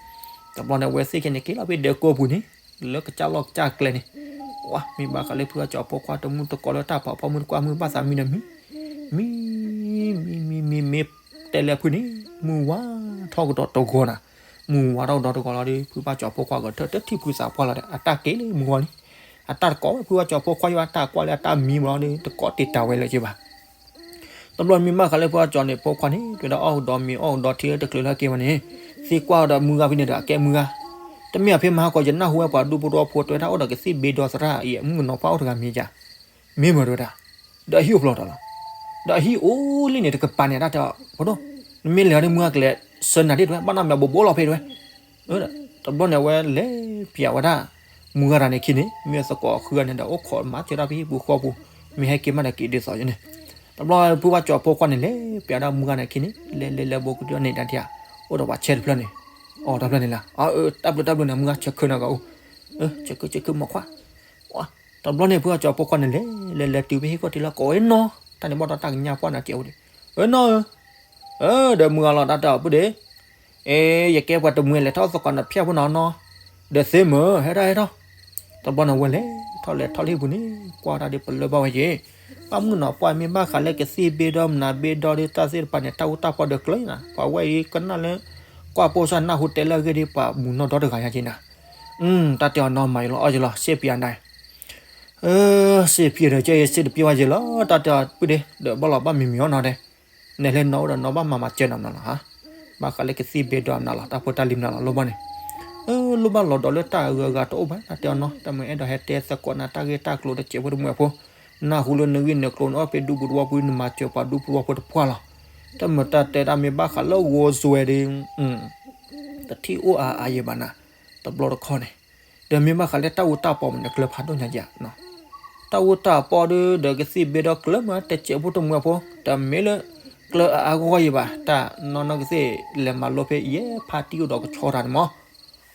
တဘျီန့ၣ် အဝဲသ့ၣ်ခဲန့ၣ် က့ၤလီၤဖဲဒဲးကိးပူၤန့ၣ်, လၢကစၢ်လီၢ်ကစၢ်ကျဲန့ၣ်, ပှၤမ့ၢ်ဘၣ်ဃးလၢဖုအကၠီၤဖိခွါတမုၢ်တကိးလၢတၢ်ဖးဖီမုၢ်တကွၢ်မုၢ်ဘၣ်သးမံဒီးမံ မံ မံ မံ မံ မ့ၢ်တဲလၢဖုန့ၣ် မုၢ်ဝါထီၣ်ကဒီးတဂီၤနၤ, မုၢ်ဝါထီၣ်ကဒီးတဂီၤလီၤဒီး ဖုဘၣ်ကၠီၤဖိခွါကထၢၣ်တထံၣ်ဖုသးပှၢ်လီၤဒီး အတၢ်က့ၤလၢမုၢ်ဂီၤလံ, အတၢ်တကိးဝဲဖုဘၣ်ကၠီၤဖိခွါယဘၣ် တၢ်ကွၢ်လၢအတၢ်မံဘျီဒီး တကိးတ့ၢ်တၢ်ဝဲလၢၤက့ၤဘၣ် တဘျီမ့ၢ်ဘၣ်ဃးလၢဖုအကၠီၤန့ၣ် ဖိခွါန့ၣ် တဲဝဲဒၣ်အီၣ်ကဒီးမ့ၤအီၣ်ကဒီးထံတချုးလၢက့ၤဝဲန့ၣ်, သံကွၢ်ဒီးမုၢ်ဂၤဖဲန့ၣ်ဒီး အကဲမုၢ်ဂၤ, တမ့ၢ်အဖဲမဟါကီး ယနၢ်ဟူဝဲပှၤဒူဖိတဝီဖိတဲဝဲဒၣ်အိၣ်ဒီးကသံၣ်ဘ့ဒီသရၣ်အံၤ မုၣ်ကနီၤပှၢ်အိၣ်တဂၤမ့ၢ်ယၤ, မ့ၢ်မတၤတဝဲဒၣ်, ဒီးအဟံၣ်အိၣ်ဖျိတၢ်လီၤ, ဒီးအဟံၣ်အိၣ်လံန့ၣ် တကပၤန့ၣ် တၢ်တဲအီၤ ဖိဒိၣ်, နမ့ၢ်လဲၤဒီးမုၢ်ဂၤကလဲၤဆှၢနၤဒ်တဝဲ ဘၣ်နီၢ်မံၤဘိးဘိးလီၤဖဲတဝဲ တဘျီန့ၣ် အဝဲလဲၤပျးဝဲဒၣ် မုၢ်ဂၤတဂၤန့ၣ်ခံန့ၣ် မ့ၢ်သကိးဃုဂၤန့ၣ်ဒီး အိၣ်ခိးမၤစၢၤတၢ်ဖဲဟံၣ်ပူၤဃီပူၤ, မ့ၢ်ဟဲက့ၤမးဒီးက့ၤဒ်သိးယဲန့ၣ်, တဘျီဖုဘၣ်ကၠီၤဖိခွါန့ၣ် လဲၤပျးဒၣ်မုၢ်ဂၤန့ၣ်ခံန့ၣ် လဲၤလဲၤလဲၤဘိးကဒုန့ၣ်ဒၣ်ဒံးဧါ, အိၣ်ဒီးပှၤဆဲးတဖျၢၣ်န့ၣ်, အီၤတဖျၢၣ်န့ၣ်လီၤ. အၢ တၢ်ဘျုးတၢ်ဘျုးန့ၣ် မုၢ်ဂၤဆၢခၢနၤဂၤအိၣ်, ဆၢခၢဆၢခၢမိၢ်ခွါ, တဘျီန့ၣ် ဖုအကၠီဖိခွါန့ၣ်လဲၤ လဲၤလဲၤတုၤဖဲဟံၣ်ကီၢ်ထံးလီၤ ကိးဝဲနီၢ်, တၢ်န့ၣ်ဘၣ်ဒီးတၢ်ကညးပှၢ်န့ၣ်စဲးဖိဒံး, အၢနီၢ်ဧၢ, အၢ ဒီးမုၢ်ဂၤလီၤ တၢ်တဲအီၤပုၢ်ဒ့, အ့ ယကဲပှၤတမှဲၤလဲၤထီၣ်သကိးနဖျၢၣ်ဖိနီၤနီၤ, ဒီးသ့မ့ၢ် ဟဲထီၣ်ဟဲထီၣ်, တဘျီန့ၣ်ဝဲလဲၤထီၣ်လဲၤထီၣ်လၢဟံၣ်ပူၤန့ၣ် ကွၢ်တၢ်ဒ်ပလၢဘၣ်ဝဲက့ၤ, ဘၣ်မုၣ်ကနီၤပှၢ်မ့ၢ်ဘၣ်ဃးလၢကသံၣ်ဘ့ဒီမနၤဘ့ဒီဒီးတၢ်သ့ၣ်တဖၣ်န့ၣ် တၢ်အူတၢ်ပီဒီးကျၢၤနၤ ပှၤဝဲအံၤကနၣ်လၢ ကွၢ်ပိာ်စၢ်နၢ်ဟူတဲလၢအဂ့ၢ်ဒ်ပှၤမုၢ်နီၢ်ဒီတဂၤညါက့ၤနၤ, တၢ်တဲအီၤနီၢ်မၤယလီၤ အီၣ်ယလီၤ စ့ပယၤနၤ စ့ဖံဒီးကဲယစ့တပျံၤဝဲယလီၤ တၢ်တဲအီၤပုၢ်ဒ့ ဒီးဘၣ်လီၤဘၣ်မံၤမံၤအီၣ်နီၤဒဲး, နဲၣ်လဲၤနီၢ်အိၣ်ဒီးနီၢ်ဘၣ်မၤမၤစၢၤနၤမနုၤလီၤဧါ, ဘၣ်ဃးလၢကသံၣ်ဘ့ဒီမနၤလီၤ တၢ်ဖိတၢ်လံၤမနၤလီၤ လိၣ်ဘၣ်န့ၣ်, လိၣ်ဘၣ်လီၤဒီးလၢတၢ်အဂၤအဂၤတအိၣ်ဘၣ် တၢ်တဲအီၤနီၢ် တၢ်မ့ၢ်အဲၣ်ဒိးဟဲတဲသကိးနၤတၢ်ဂ့ၢ်တၢ်ကျိၤတစဲးဖိတမှဲၤဖိ, နၢ်ဟူလၢနဂံၢ်နကျိၤနအိၣ်ဖဲဒူပူၤတဝီပူၤ နမၤစၢၤပှၤဒူပူၤတဝီဖိတပှၢ်လီၤ, တၢ်မ့ၢ်တၢ်တဲဒၣ်မ့ၢ်ဘၣ်ဃးလၢဂိၤစွဲဒီး တထံၣ်အိၣ်အါအါယဲဘၣ်နၤ, တဘျီတခီန့ၣ်, ဒီးမ့ၢ်ဘၣ်ဃးလၢတၢ်အူတၢ်ပီမနုၤကျၢၤဖးဒိၣ်ညါယၤ, တၢ်အူတၢ်ပီဒီး ဒီးကသံၣ်ဘ့ဒီကျၢၤမး တစဲးဖိတမှဲၤဖိ တမ့ၢ်လၢ ကျၢၤအါအါဂီၢ်ဂီၢ်ယဲဘၣ် တၢ်နီၢ်နီၢ်ကသ့ၣ်လဲၤမၤလိဖဲယဲဖါတံၢ်အိၣ်ဒီးကဆီတၢ်န့ၣ်မး,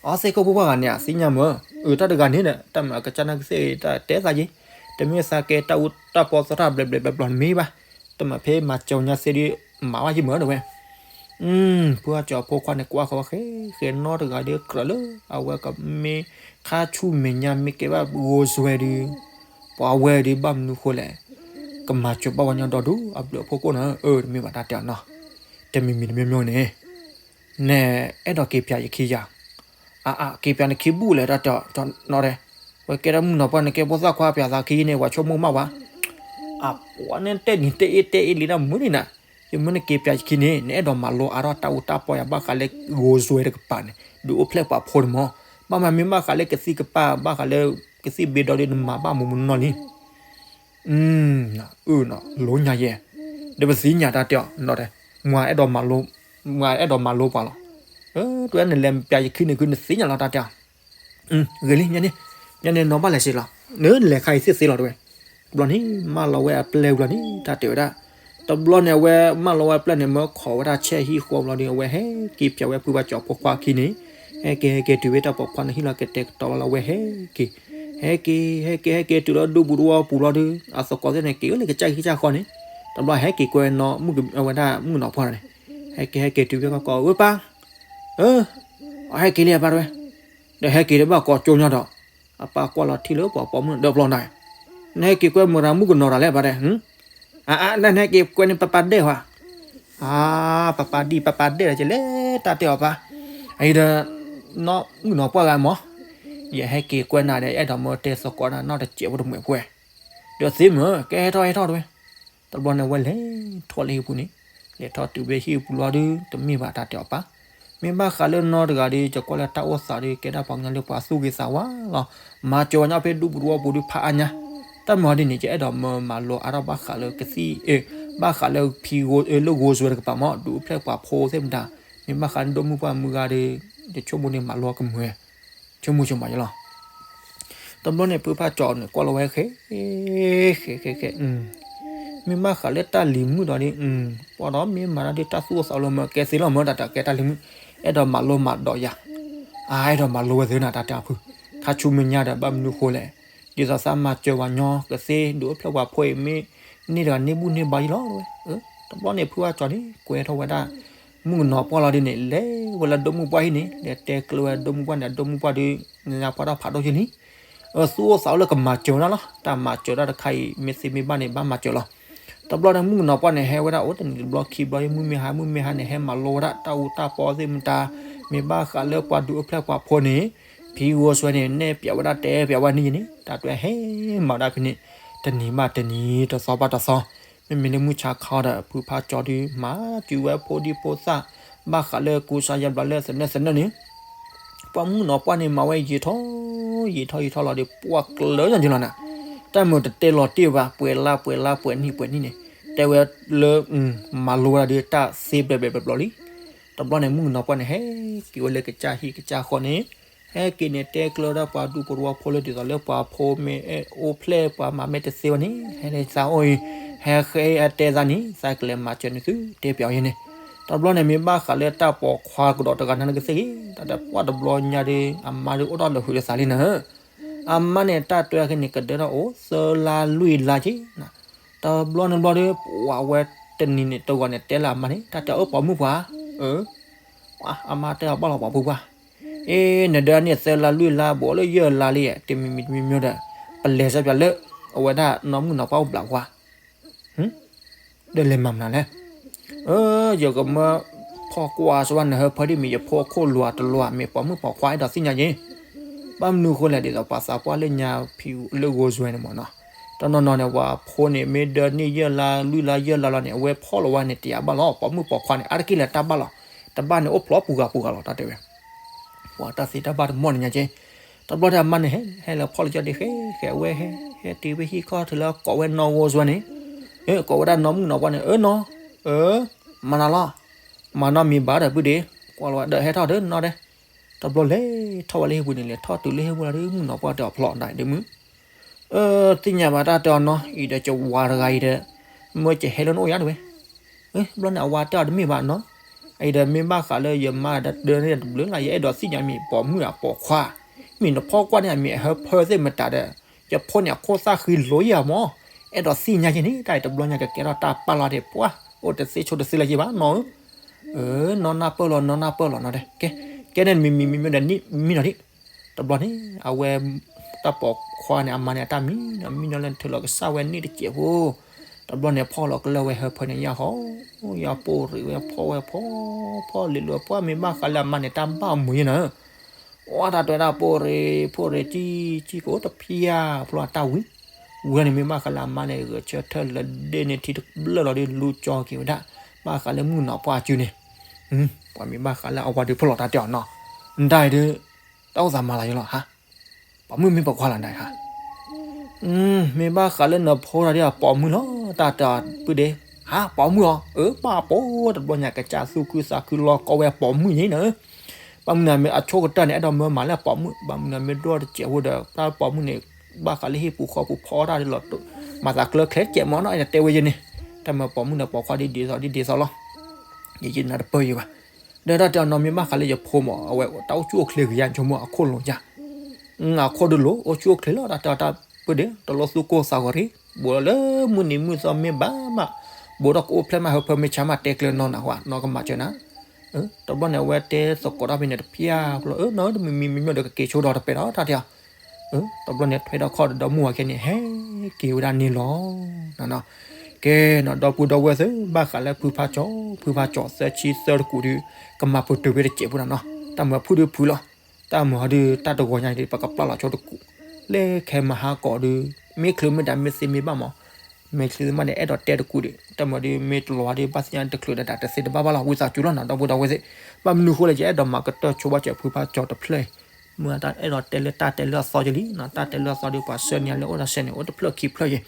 အီသ့ၣ်ခိၣ်ဖိပှၢ်ဂၤန့ၣ် အသ့ၣ်ညါမ့ၢ် အၢတၢ်တဂၤန့ၣ်ဒီး တၢ်မ့ၢ်အကစၢ်နာ်ကသ့ၣ်တၢ်တဲသးယ့ၣ်, တမ့ၢ်သးကဲတၢ်အူတၢ်ပီသီတၢ်ဘျဲးဘျဲးဘျီဘျီတမ့ၢ်ဘၣ်, တမ့ၢ်ဖဲမၤစၢၤညါသ့ဒီး မၤဘၣ်ယ့ၣ်မ့ၢ်ဒီးဝဲ ဖုအကၠီဖိခွါန့ၣ် ကွၢ်ဃီၤဝဲဃဲဃဲနီတဂၤဒီးကြၢးလၢ အဝဲကမ့ၢ်ခါဆူမဲာ်ညါမ့ၢ်ကဲဘၣ်ဂိၤစွဲဒီး ပှၤဝဲဒီးဘၣ်မနုၤဃိလဲၣ်, ကမၤစၢၤဘၣ်ဝဲညီဒီဒူၣ်အဘျုးအဖှိၣ်ကိၣ်န့ၣ် အၢ တမ့ၢ်ဘၣ်တၢ်တဲအီၤနီၤ, တမံၤမံၤတမံၤမံၤန့ၣ် နဲအဲၣ်ဒိးက့ၤပၠးယခံယၤ, အအက့ၤပၠးနခံဘူၣ်လဲၣ် တၢ်တဲနီၤဒဲး, ဝဲကဲဒၣ်မုၣ်ကနီၤပှၢ်န့ၣ် ကဲဖိသၣ်ခွါပၠးသးခံန့ၣ် ပှၤဆိကမိၣ်မးဝဲ အပှၤန့ၣ်တဲနံၤတဲအ့တဲအ့လံဒၣ်မုၢ်န့ၣ်နၤ, ယမ့ၢ်နက့ၤပၠးယခံန့ၣ် နအဲၣ်ဒိးမၤလိအါထီၣ်တၢ်အူတၢ်ပီယၤ ဘၣ်ဃးလၢဂိၤစွဲတကပၤန့ၣ် ဒုးအိၣ်ဖျဲၣ်ပှၤဖိန့ၣ်မး, ဘၣ်မးမ့ၢ်ဘၣ်ဃးလၢကသံၣ်ကပၤ ဘၣ်ဃးလၢကသံၣ်ဘ့ဒီဒီး နမၤဘၣ်မူးမူးနီၢ်နီၢ်လံ အၢနီၤ လိညါယဲ, ဒီးပသ့ၣ်ညါတၢ်တဲအီၤနီၤဒဲး, မ့ၢ်အဲၣ်ဒိးမၤလိ, မ့ၢ်အဲၣ်ဒိးမၤလိပှၤလီၤ, တဝဲနလဲၤပၠးယခံန့ၣ် ခုနသ့ၣ်ညါလီၤတၢ်တဲအီၤ, ဂ့ၤလံ, ညါန့ၣ်နီၤဘၣ်လဲၤစ့လီၤ, နလဲၤခါအံၤသ့ၣ်သ့လီၤတဝဲ, တဘျီန့ၣ် မၢလီၤဝဲအပျဲၢ်ဝံၤလီၤန့ၣ် တၢ်တဲဝဲဒၣ်, တဘျီန့ၣ် အဝဲမၢလီၤဝဲအပျဲၢ်န့ၣ် မၢခိးဝဲဒၣ်ဆဲဟံၣ်ဃီဘျီဒီး အဝဲဟဲက့ၤပၠးဝဲဖုဘၣ်ကၠီဖိခွါခံန့ၣ်, ဟဲက့ၤဟဲက့ၤတုၤဝဲတၢ်ပိာ်ခွါန့ၣ်ဟံၣ်လီၤ ကတဲာ်ကတီၤလီၤလၢအဝဲဟဲက့ၤ ဟဲက့ၤ ဟဲက့ၤ ဟဲက့ၤတုၤလၢဒူပူၤတဝီပူၤလီၤဒီး အသကိးသ့ၣ်န့ၣ် က့ၤအိၣ်လၢကစၢ်ခံကစၢ်ဃီန့ၣ်, တဘျီဟဲက့ၤကွဲနီၤ မုၣ်ကဝဲဒၣ်မုၣ်ကနီၤပှၢ်န့ၣ်, ဟဲက့ၤဟဲက့ၤတုၤဖဲကီၢ်ကီၢ် ဝဲပၢ်, အဟဲက့ၤလံအပၢ်တဝဲ, ဒီးဟဲက့ၤဒီးဘၣ်ကိးကၠိညီဒီး, အပၢ်ကွၢ်လီၤထံၣ်လၢပှၤပိာ်မုၣ်ဒီးပျီနၤ, နဟဲက့ၤကွဲမုၢ်ရၤမုၣ်ကနီၤတၢ်လဲၣ်ပၢ်တဲ, အါ နဟဲက့ၤကွဲန့ၣ်ပၢ်ပၢ်ဒဲၣ်ဟါ, အါ ပၢ်ပၢ်ဒံၣ် ပၢ်ပၢ်ဒဲၣ်ဒီးကလဲၤတၢ်တဲအီၤပၢ်, အအံၤဒီး, နီၢ်မုၣ်ကနီၤပှၢ်ဂၤမး, ယဟဲက့ၤကွဲနၤဒီး အဲၣ်ဒိးမၢတဲသကိးနၤနီတစဲးဖိတမှဲၤဖိဝဲ, ဒီးသ့မ့ၢ် ကဲဟဲထီၣ်ဟဲထီၣ်တဝဲ, တဘျီန့ၣ်ဝဲလဲၤထီၣ်လၢဟံၣ်ပူၤန့ၣ်, လဲၤထီၣ်တုၤဖဲဟံၣ်ပူၤလီၤဒီး တမ့ၢ်ဘၣ်တၢ်တဲအီၤပၢ်, မ့ၢ်ဘၣ်ဃးလၢနီတဂၤဒီး ယကွၢ်လၢတၢ်အိၣ်သးဒီး ကဲဒၣ်ပှၤကညီလၢပှၤသူၣ်ဂ့ၤသးဝါလီၤ, မၤစၢၤပှၤကညီဖဲဒူပူၤတဝီပူၤဒီးဖးအါညါ, တၢ်မၤဒ်န့ၣ် ယအဲၣ်ဒိးမၢမၤလိအါထီၣ်ဘၣ်ဃးလၢကသံၣ်, ဘၣ်ဃးလၢဖံဂိၤလၢဂိၤစွဲတကပၤမး ဒုးအိၣ်ဖျဲၣ်ပှၤဖိသ့ၣ်မတၤ, မ့ၢ်ဘၣ်ဃးလၢဒိၣ်မုၢ်ပှၢ်မုၢ်ဂၤဒီး, ယဆိကမိၣ်န့ၣ်မၤလိကမုာ်ဝဲ, ဆိကမိၣ်ဆိကမိၣ်ယလီၤ တဘျီန့ၣ် ဖုဖးကၠီန့ၣ် ကွၢ်လီၤဝဲဃဲ, ဃဲဃဲဃဲ, မ့ၢ်ဘၣ်ဃးလၢတၢ်လံၤမုၣ်ဒီးဒ်, ပှၤဒီးမ့ၢ်မၤတၢ်ဒ်တၢ်သူၣ်အိၣ်သးအိၣ်လၢမၢကဲသ့လီၤမၢ တၢ်တၢ်ကဲတၢ်လံၤမုၣ်, အဲၣ်ဒိးမၤလိမၤဒိးယၤ, အါ အဲၣ်ဒိးမၤလိဝဲသ့နၤတၢ်တၢ်ဖု, ခါဆူမဲာ်ညါဒီးဘၣ်မနုၤဃိလဲၣ်, ဒ်သိးသးမၤစၢၤပှၤညီကသ့ ဒုးအိၣ်ဖျဲၣ်ပှၤဖိအံၤမ့ၢ်, န့ၢ်တဂၤန့ၢ်ဘူၣ်န့ၢ်ဘါယလီၤဝဲ, တဘျီန့ၣ် ဖုဖးကၠီန့ၣ် ကွဲထီၣ်ဝဲဒၣ်, မုၣ်ကနီၤပှၢ်လီၤဒ်န့ၣ် လဲၤဝဲလၢဒိၣ်မုၢ်ပှၢ်ဟံၣ်န့ၣ် လဲၤတဲကျၢၤဝဲဒိၣ်မုၢ်ပှၢ်န့ၣ် အဒိၣ်မုၢ်ပှၢ်ဒီး, ညါပှၤတၢ်ဖးဒိၣ်ယလံ, အသူၣ်အိၣ်သးအိၣ်လၢကမၤစၢၤဝဲဒၣ်လီၤ, တၢ်မၤစၢၤဒၣ်တခါအံၤ မ့ၢ်သ့မ့ၢ်ဘၣ်န့ၣ် ဘၣ်မၤစၢၤလီၤ, တဘျီန့ၣ် မုၣ်ကနီၤပှၢ်န့ၣ် ဟဲဝဲဒၣ်အိၣ်တနံၤတဘျီခံဘျီ မုၢ်မ့ၢ်ဟါ မုၢ်မ့ၢ်ဟါန့ၣ် ဟဲမၤလိဝဲဒၣ်တၢ်အူတၢ်ပီသ့ၣ်မတၤ, မ့ၢ်ဘၣ်ဃးလၢပှၤဒုးအိၣ်ဖျဲၣ်ပှၤဖိန့ၣ်, ဖံဂိၤစွဲန့ၣ် နဲၣ်ပၠးဝဲဒၣ်တဲပၠးဝဲန့ၣ်ယန့ၣ် တၢ်တွဲဟဲမၤဒၣ်ဖဲန့ၣ်, တနံၤဘၣ်တနံၤ တသီဘၣ်တသီ, မ့မ့ၢ်လၢမုၢ်ဆါခီဒီး ဖုဖးကၠီဒုး မၤစၢၤဝဲဖိဒံဖိသၣ်, ဘၣ်ဃးလၢကူစါယါဘျးလၢသနၢၣ်သနၢၣ်န့ၣ်, ပှၤမုၣ်ကနီၤပှၢ်န့ၣ် မၤဝဲယံာ်ထီၣ်, ယံာ်ထီၣ်ယံာ်ထီၣ်လီၤဒီး ပှၤကျၢၤညီယလီၤနၤ, တၢ်မုာ်တတဲလီၤတ့ၢ်ဘၣ် ပှဲၤလါပှဲၤလါ ပှဲၤနံၣ်ပှဲၤနံၣ်န့ၣ်, တဲဝဲလၢ, မၤလိဝဲဒၣ်ဒီးတၢ်သ့ဘျဲးဘျဲးဘျီဘျီလံ, တဘျီန့ၣ် မုၣ်ကနီၤပှၢ်န့ၣ် ဟဲက့ၤဝဲလၢကစၢ်ဟံၣ်ကစၢ်ဃီန့ၣ်, ဟဲက့ၤန့ၣ် တဲကျၢၤဝဲဒၣ်ပှၤဒူဖိတဝီဖိလၢ ဒ်သိးလၢပှၤဖိမ့ၢ်အဲၣ်အိၣ်ဖျဲၣ်ပှၤမၤမ့ၢ်တသ့ဝဲန့ၣ် ဟဲလၢသးအိၣ်အံၤ, ဟဲဃဲအတဲသးန့ၣ် သးကလဲၤမၤစၢၤနသုတဲပၠးအီၤယဲန့ၣ်, တဘျီန့ၣ်မ့ၢ်ဘၣ်ဃးလၢတၢ်ပိာ်ခွါကဒီးတဂၤန့ၣ်ကသ့ၣ်ဂ့ၤ, တၢ်တပှၢ်တဘျီညါဒီး အမါဒီးအိၣ်ထီၣ်လၢာ်ဟုးလၢာ်သးလံနၤဧၢ. အမါန့ၣ် တၢ်တဲအီၤခဲန့ၣ် ကဒၢထီၣ်အိၣ်သၢလါလွံၢ်လါက့ၤ, တဘျီန့ၣ်ဘျီဒီး ပှၤဝဲတနံၤန့ၣ်တဂီၤန့ၣ် တဲလၢအမါန့ၣ် တၢ်တဲအီၤ ပိာ်မုၣ်ပှၤ, အၢ, အမါတဲအီၤဘၣ်လီၤ ပိာ်မုၣ်ပှၤ, အ့ နဒၢန့ၣ်သၢလါလွံၢ်လါ ဘူးလၢယဲၢ်လါလံ, တမံၤမံၤတမံၤမံၤဒီး ပလဲၤစၢၤပၠးလၢ အဝဲဒၣ်နီၢ်မုၣ်နီၢ်ပှၢ်အိၣ်ဘျးကွၢ် ဒီးလဲၤမၤမနုၤလဲၣ်. အၢ ယကမၢဖီၣ်ကွၢ်စၢၤဘၣ်နဟၢဖၢဒ်မ့ၢ်ယဖိအခိၣ်လိၤတလိၤ မ့ၢ်ပိာ်မုၣ်ပိာ်ခွါအဲၣ်ဒိးသ့ၣ်ညါက့ၤ, ဘၣ်မနုၤဃိလဲၣ် ဒ်သိးပှၤသးပှၢ်လၢညါဖံးလၢဂိၢ်စွဲန့ၣ်မ့ၢ်နီၤ, တနီၤနီၤန့ၣ် ပှၤဖိန့ၣ် မ့ၢ်ဒၢန့ၢ်ယဲၢ်လါလွံၢ်လါယဲၢ်လါလီၤန့ၣ် အဝဲဖီၣ်လီၤဝဲန့ၣ် တယာ်ဘၣ်လီၤ, ပိာ်မုၣ်ပိာ်ခွါန့ၣ် အါတက့ၢ်လၢတၢ်ဘၣ်လီၤ, တဘၣ်န့ၣ်အိၣ်ဖျိပူၤဂၤပူၤဂၤလီၤ တၢ်တဲဝဲ ပှၤတၢ်သ့တၢ်ဘၣ်တမီၢ်န့ၣ်ညါက့ၤ, တဘျီဒီးအမါန့ၣ် ဟဲ ဟဲလၢဖီၣ်လၢကၠီဒ့ၣ်ဃဲဃဲ အဝဲဟဲ ဟဲတုၤဖဲဟံၣ်ခီၣ်ထံးလၢကိးဝဲနီၢ်ဂိၢ်စွဲန့ၣ်, ကိးဝဲဒၣ်နီၢ်မုၣ်နီၢ်ပှၢ်န့ၣ် အၢနီၢ်, အၢ, မၤနၤလီၤ, မၤနီၢ်မံၤဘၣ်ဒီးပုၢ်ဒ့ၣ်, ကွၢ်လီၤဝဲဒီးဟဲထီၣ်ဒီးနီၢ်ဒဲး, တဘျီလဲၤထီၣ်ဝဲလၢဟံၣ်ပူၤန့ၣ် လဲၤထီၣ်တုၤလၢဟံၣ်ပူၤလီၤဒီး မုၣ်နီၢ်ပှၢ်တဲအီၤဖျိးဒၣ်ဒီးမုၣ် အၢ သ့ၣ်ညါဘၣ်တၢ်တဲအီၤနီၤ အံၤဒီးကဝၤတဂၤအံၤဒီး မၢကဟဲလၢနအိၣ်ယါတဝဲ, ဘျီန့ၣ် အဝၤတဲအီၤတမ့ၢ်ဘၣ်နီၤ, အံၤဒီးမ့ၢ်ဘၣ်ဃးလၢယမါဒီးတၢ်န့ၣ်တဘျုးလၢ် ယအဲၣ်ဒိးသ့ၣ်ညါမ့ၢ်ပိာ်မုၣ်အပိာ်ခွါ, မ့ၢ်နဖီၣ်ကွၢ်န့ၣ် အမ့ၢ်အဟၢဖၢသ့ၣ်မတၤဒီး ယဖိန့ၣ်အခိၣ်သၣ်ဃံလိၤယၤမး, အဲၣ်ဒိးသ့ၣ်ညါယဲန့ၣ် တၢ်အံၤတဘျီညါကကဲထီၣ်တၢ်ပာ်လီၤဒံးပှၤ, အိၣ်တသ့ဆိတသ့လၢၤယဲဘၣ်နီၤဧၢ, နီၢ်နၢ်ပၢၢ်လီၤ နီၢ်နၢ်ပၢၢ်လီၤနီၤဒဲး, ကဲ, ကဲန့ၣ်မံၤမံၤမံၤမံၤဒီးမံၤနီၤဒံး တဘျီန့ၣ် အဝဲ တၢ်ပိာ်ခွါန့ၣ် အမါန့ၣ် အတၢ်မံနီၤ မံနီၤလၢနထုးလီၤကစၢ်ဝဲ နံၣ်တစဲးဖိ, တဘျီန့ၣ် ဖီၣ်လီၤကလၢဝဲဟၢဖၢန့ၣ် ယၢ်ဟီ, ယၢ်ပိၢ်ရ့ၣ်ဝဲ ဖီၣ်ဝဲဖီၣ်, ဖီၣ်လံၤလၢပှၢ် မ့ၢ်ဘၣ်ဃးလၢအမါန့ၣ် တၢ်ဘၣ်မုာ်ယဲနီၤ, အိၣ်တၢ်တဲဒၣ်ပိၢ်ရ့ၣ် ဖိၣ်ရ့ၣ် ကံကံကအိၣ်တဖျါ ဖျိအတၢ်ဝံၤ, ဝံၤန့ၣ် မ့ၢ်ဘၣ်ဃးလၢအမါန့ၣ် ဂဲၤဆၢထၢၣ်လၢဒ့ၣ်န့ၣ် ထံတဘျၢၣ်လီၤဒီး လူကၠီက့ၤဝဲဒၣ်, ဘၣ်ဃးလၢမုၣ်နီၤပှၢ်အစုန့ၣ် ပှၤမ့ၢ်ဘၣ်ဃးလၢအဝၤဒုးဖီၣ်လီၤတၢ်တဲအီၤနီၤ, နတၢ်အံၤဒုး တၢ်အိၣ်သးမၤလီၤယလီၤဟါ, ပိာ်မုၣ်မ့ၢ်ပိာ်ခွါလီၤနတၢ်အံၤဟါ, မ့ၢ်ဘၣ်ဃးလၢနဖိတၢ်ဒ်အပိာ်မုၣ်လီၤ တၢ်တဲအီၤပုၢ်ဒ့, ဟါ ပိာ်မုၣ်အီၤ အၢ ပၢ်ပိာ် တဘျီညါကစၢ်သူၣ်ခုသးခုလီၤကီဝဲပိာ်မုၣ်ယဲနီၤ, ဘၣ်မနုၤမ့ၢ်အဆိကတၢၢ်န့ၣ် အဲၣ်ဒိးမၢမၤလၢအပိာ်မုၣ် ဘၣ်မနုၤမ့ၢ်ဒိၣ်တစဲးဖိဒီး တၢ်ပိာ်မုၣ်န့ၣ် ဘၣ်ဃးလၢဟံၣ်ပူၤဃီပူၤဖီအီၣ်တၢ်ဒ်လီၤ, မၤသးကျၢၢ်ချဲကဲးမးနီၤ အဲၣ်ဒိးတဲဝဲယဲန့ၣ်, တၢ်မၤပိာ်မုၣ်ဒီးပိာ်ခွါဒ်ဒ်သိးဒ်ဒ်သိးလီၤ, ယယနၢ်တပၢၢ်ယံၤဘၣ်, ဒီးတၢ်တဲအီၤနီၤ မ့ၢ်ဘၣ်ဃးလၢယဖိမး အဝဲတၢ်အိၣ်ဆူၣ်အိၣ်ချ့ဂ့ၤယါ ဆိကမိၣ်အခိၣ်လိၤယါ အခိၣ်ဒုးလိၤ အိၣ်ဆူၣ်အိၣ်ချ့လီၤ တၢ်တဲအီၤတၢ်ပုၢ်ဒ့ တလိၣ်သူၣ်ကိၢ်သးဂီၤရံၣ် ဘူးလီၤလၢမုၢ်နံၤမုၢ်သီမ့ၢ်ဘၣ်မး, ဘူးထီၣ်ကအိၣ်ဖျဲၣ်မး ဟၢဖၢမ့ၢ်ဆါမး တဲကျၢၤနီၢ်နၤဟါ နီၢ်ကမၤစၢၤနၤ, တဘျီန့ၣ် အဝဲတဲသကိးတၢ်ဖဲန့ၣ်တဖျါ ဖျိအၢ နီၢ်ဧၢ တမံၤမံၤမံၤမံၤဒီးကက့ၤဆိဒီးတပဲာ်ဒီးတၢ်တဲအီၤ, တဘျီန့ၣ် ထွဲဒီးခီၣ်ဒီးဒီမုၢ်ဝၤခဲန့ၣ် ဟဲက့ၤဝဲဒၣ်န့ၣ်လီၤ. ကဲနီၤ ဒီပုၢ်ဒီဝဲၢ်သ့ၣ် ဘၣ်ဃးလၢဖုဖါကၠီ ဖုဖါကၠီသၢဆံသၢတကူးဒုး ကမၤပတုာ်ဖဲတစဲးဖိနီၤနီၤ, တၢ်မၤဖုၣ်ဒုးဖုၣ်လီၤ, တၢ်မၤဟီဒုးတၢ်တဂီၤညါဒုး ပကပျၢ်လီၤဆိတကူး, လၢခဲမဟါကီးဒုး မ့ၢ်ချုးမ့ၢ်တၢ်မ့ၢ်သ့မ့ၢ်ဘၣ်မး, မ့ၢ်ချုးမးန့ၣ် အဲၣ်ဒိးတဲတကူးဒံး တၢ်မၤဒုးမ့ၢ်တလီၤဒုး ဘၣ်သ့ၣ်ညါတချုးဒီးတၢ်တသ့တဘၣ်ဘၣ်လီၤ ဝံသးစူၤလီၤနီၤ ဒီပုၢ်ဒီဝဲၢ်သ့ၣ်, ဘၣ်မနုၤဃိလဲၣ် ယအဲၣ်ဒိးမၤကတၢၢ်ဆိဘၣ်စၢၤဖုဖါကၠီတဖျၢၣ်အံၤ, မ့ၢ်တၢ်အဲၣ်ဒိးတဲလၢတၢ်တဲလၢအသီယလံနီၤ, တၢ်တဲလၢအသီဒုး ပှၤဆှၢန့ၢ်လၢအိၣ်ဒီးဆှၢန့ၢ်အိၣ်တဖျၢၣ်ခံဖျၢၣ်ယဲၢ်,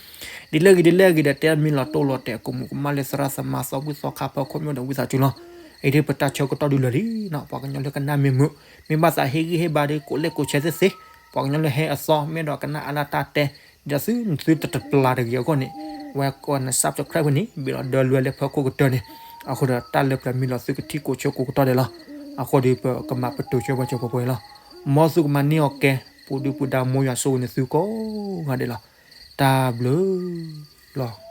ဒ်လဲၣ်ဂ့ၤဒ်လဲၣ်ဂ့ၤဒီး တဲမ့ၢ်လီၤတိၢ်လီၤတဲာ် ကိးမုၢ်ကမၣ်လၢသရၣ်သမါသီဘူၣ်သီခါဖီခိၣ်မ့ၢ်အိၣ်ဒီး ဝံသးစူၤလီၤ, အံၤဒုးပတၢ်ဆၢကတီၢ်ဒုးလၢာ်လံနီၤ, ပှၤကညီလၢကနၣ်မ့ၢ်မုာ်, မ့ၢ်ဘၣ်သးဟ့ၣ်ဂံၢ်ဟ့ၣ်ဘါဒုး ကိးလဲၣ်ကိးဆဲသ့ၣ်သ့ၣ်, ပှၤကညီလၢဟဲအသီ မ့ၢ်ဒီးကနၣ်အါလၢတၢ်တဲ ဒီးသုနသုတတပျၢ်တဂ့ၤအဂီၢ်န့ၣ်, ဝဲကိးန subscribe ဝဲန့ၣ် ဘ့ၣ်လီၤဒၢလွဲလၢဖၢခိၣ်ကတၢၢ်န့ၣ်, အဃိဒီးတၢ်လၢပျၢၤမ့ၢ်လီၤသုကထံၣ်ကိးဆၢကိးကတီၢ်ဒဲးလီၤ, အဃိဒီးပကမၤပတုာ်ဆိဝဲစၢၤပှဲၤပှဲၤလီၤ, မ်သုကမၤန့ၢ်အီၤကဲ, ပူၤဒုပူၤဒါမိၢ်ယွၤဆိၣ်ဂ့ၤန့ၢ်သုကိးဂၤဒဲးလီၤ, တၢ်ဘျုးလီၤ.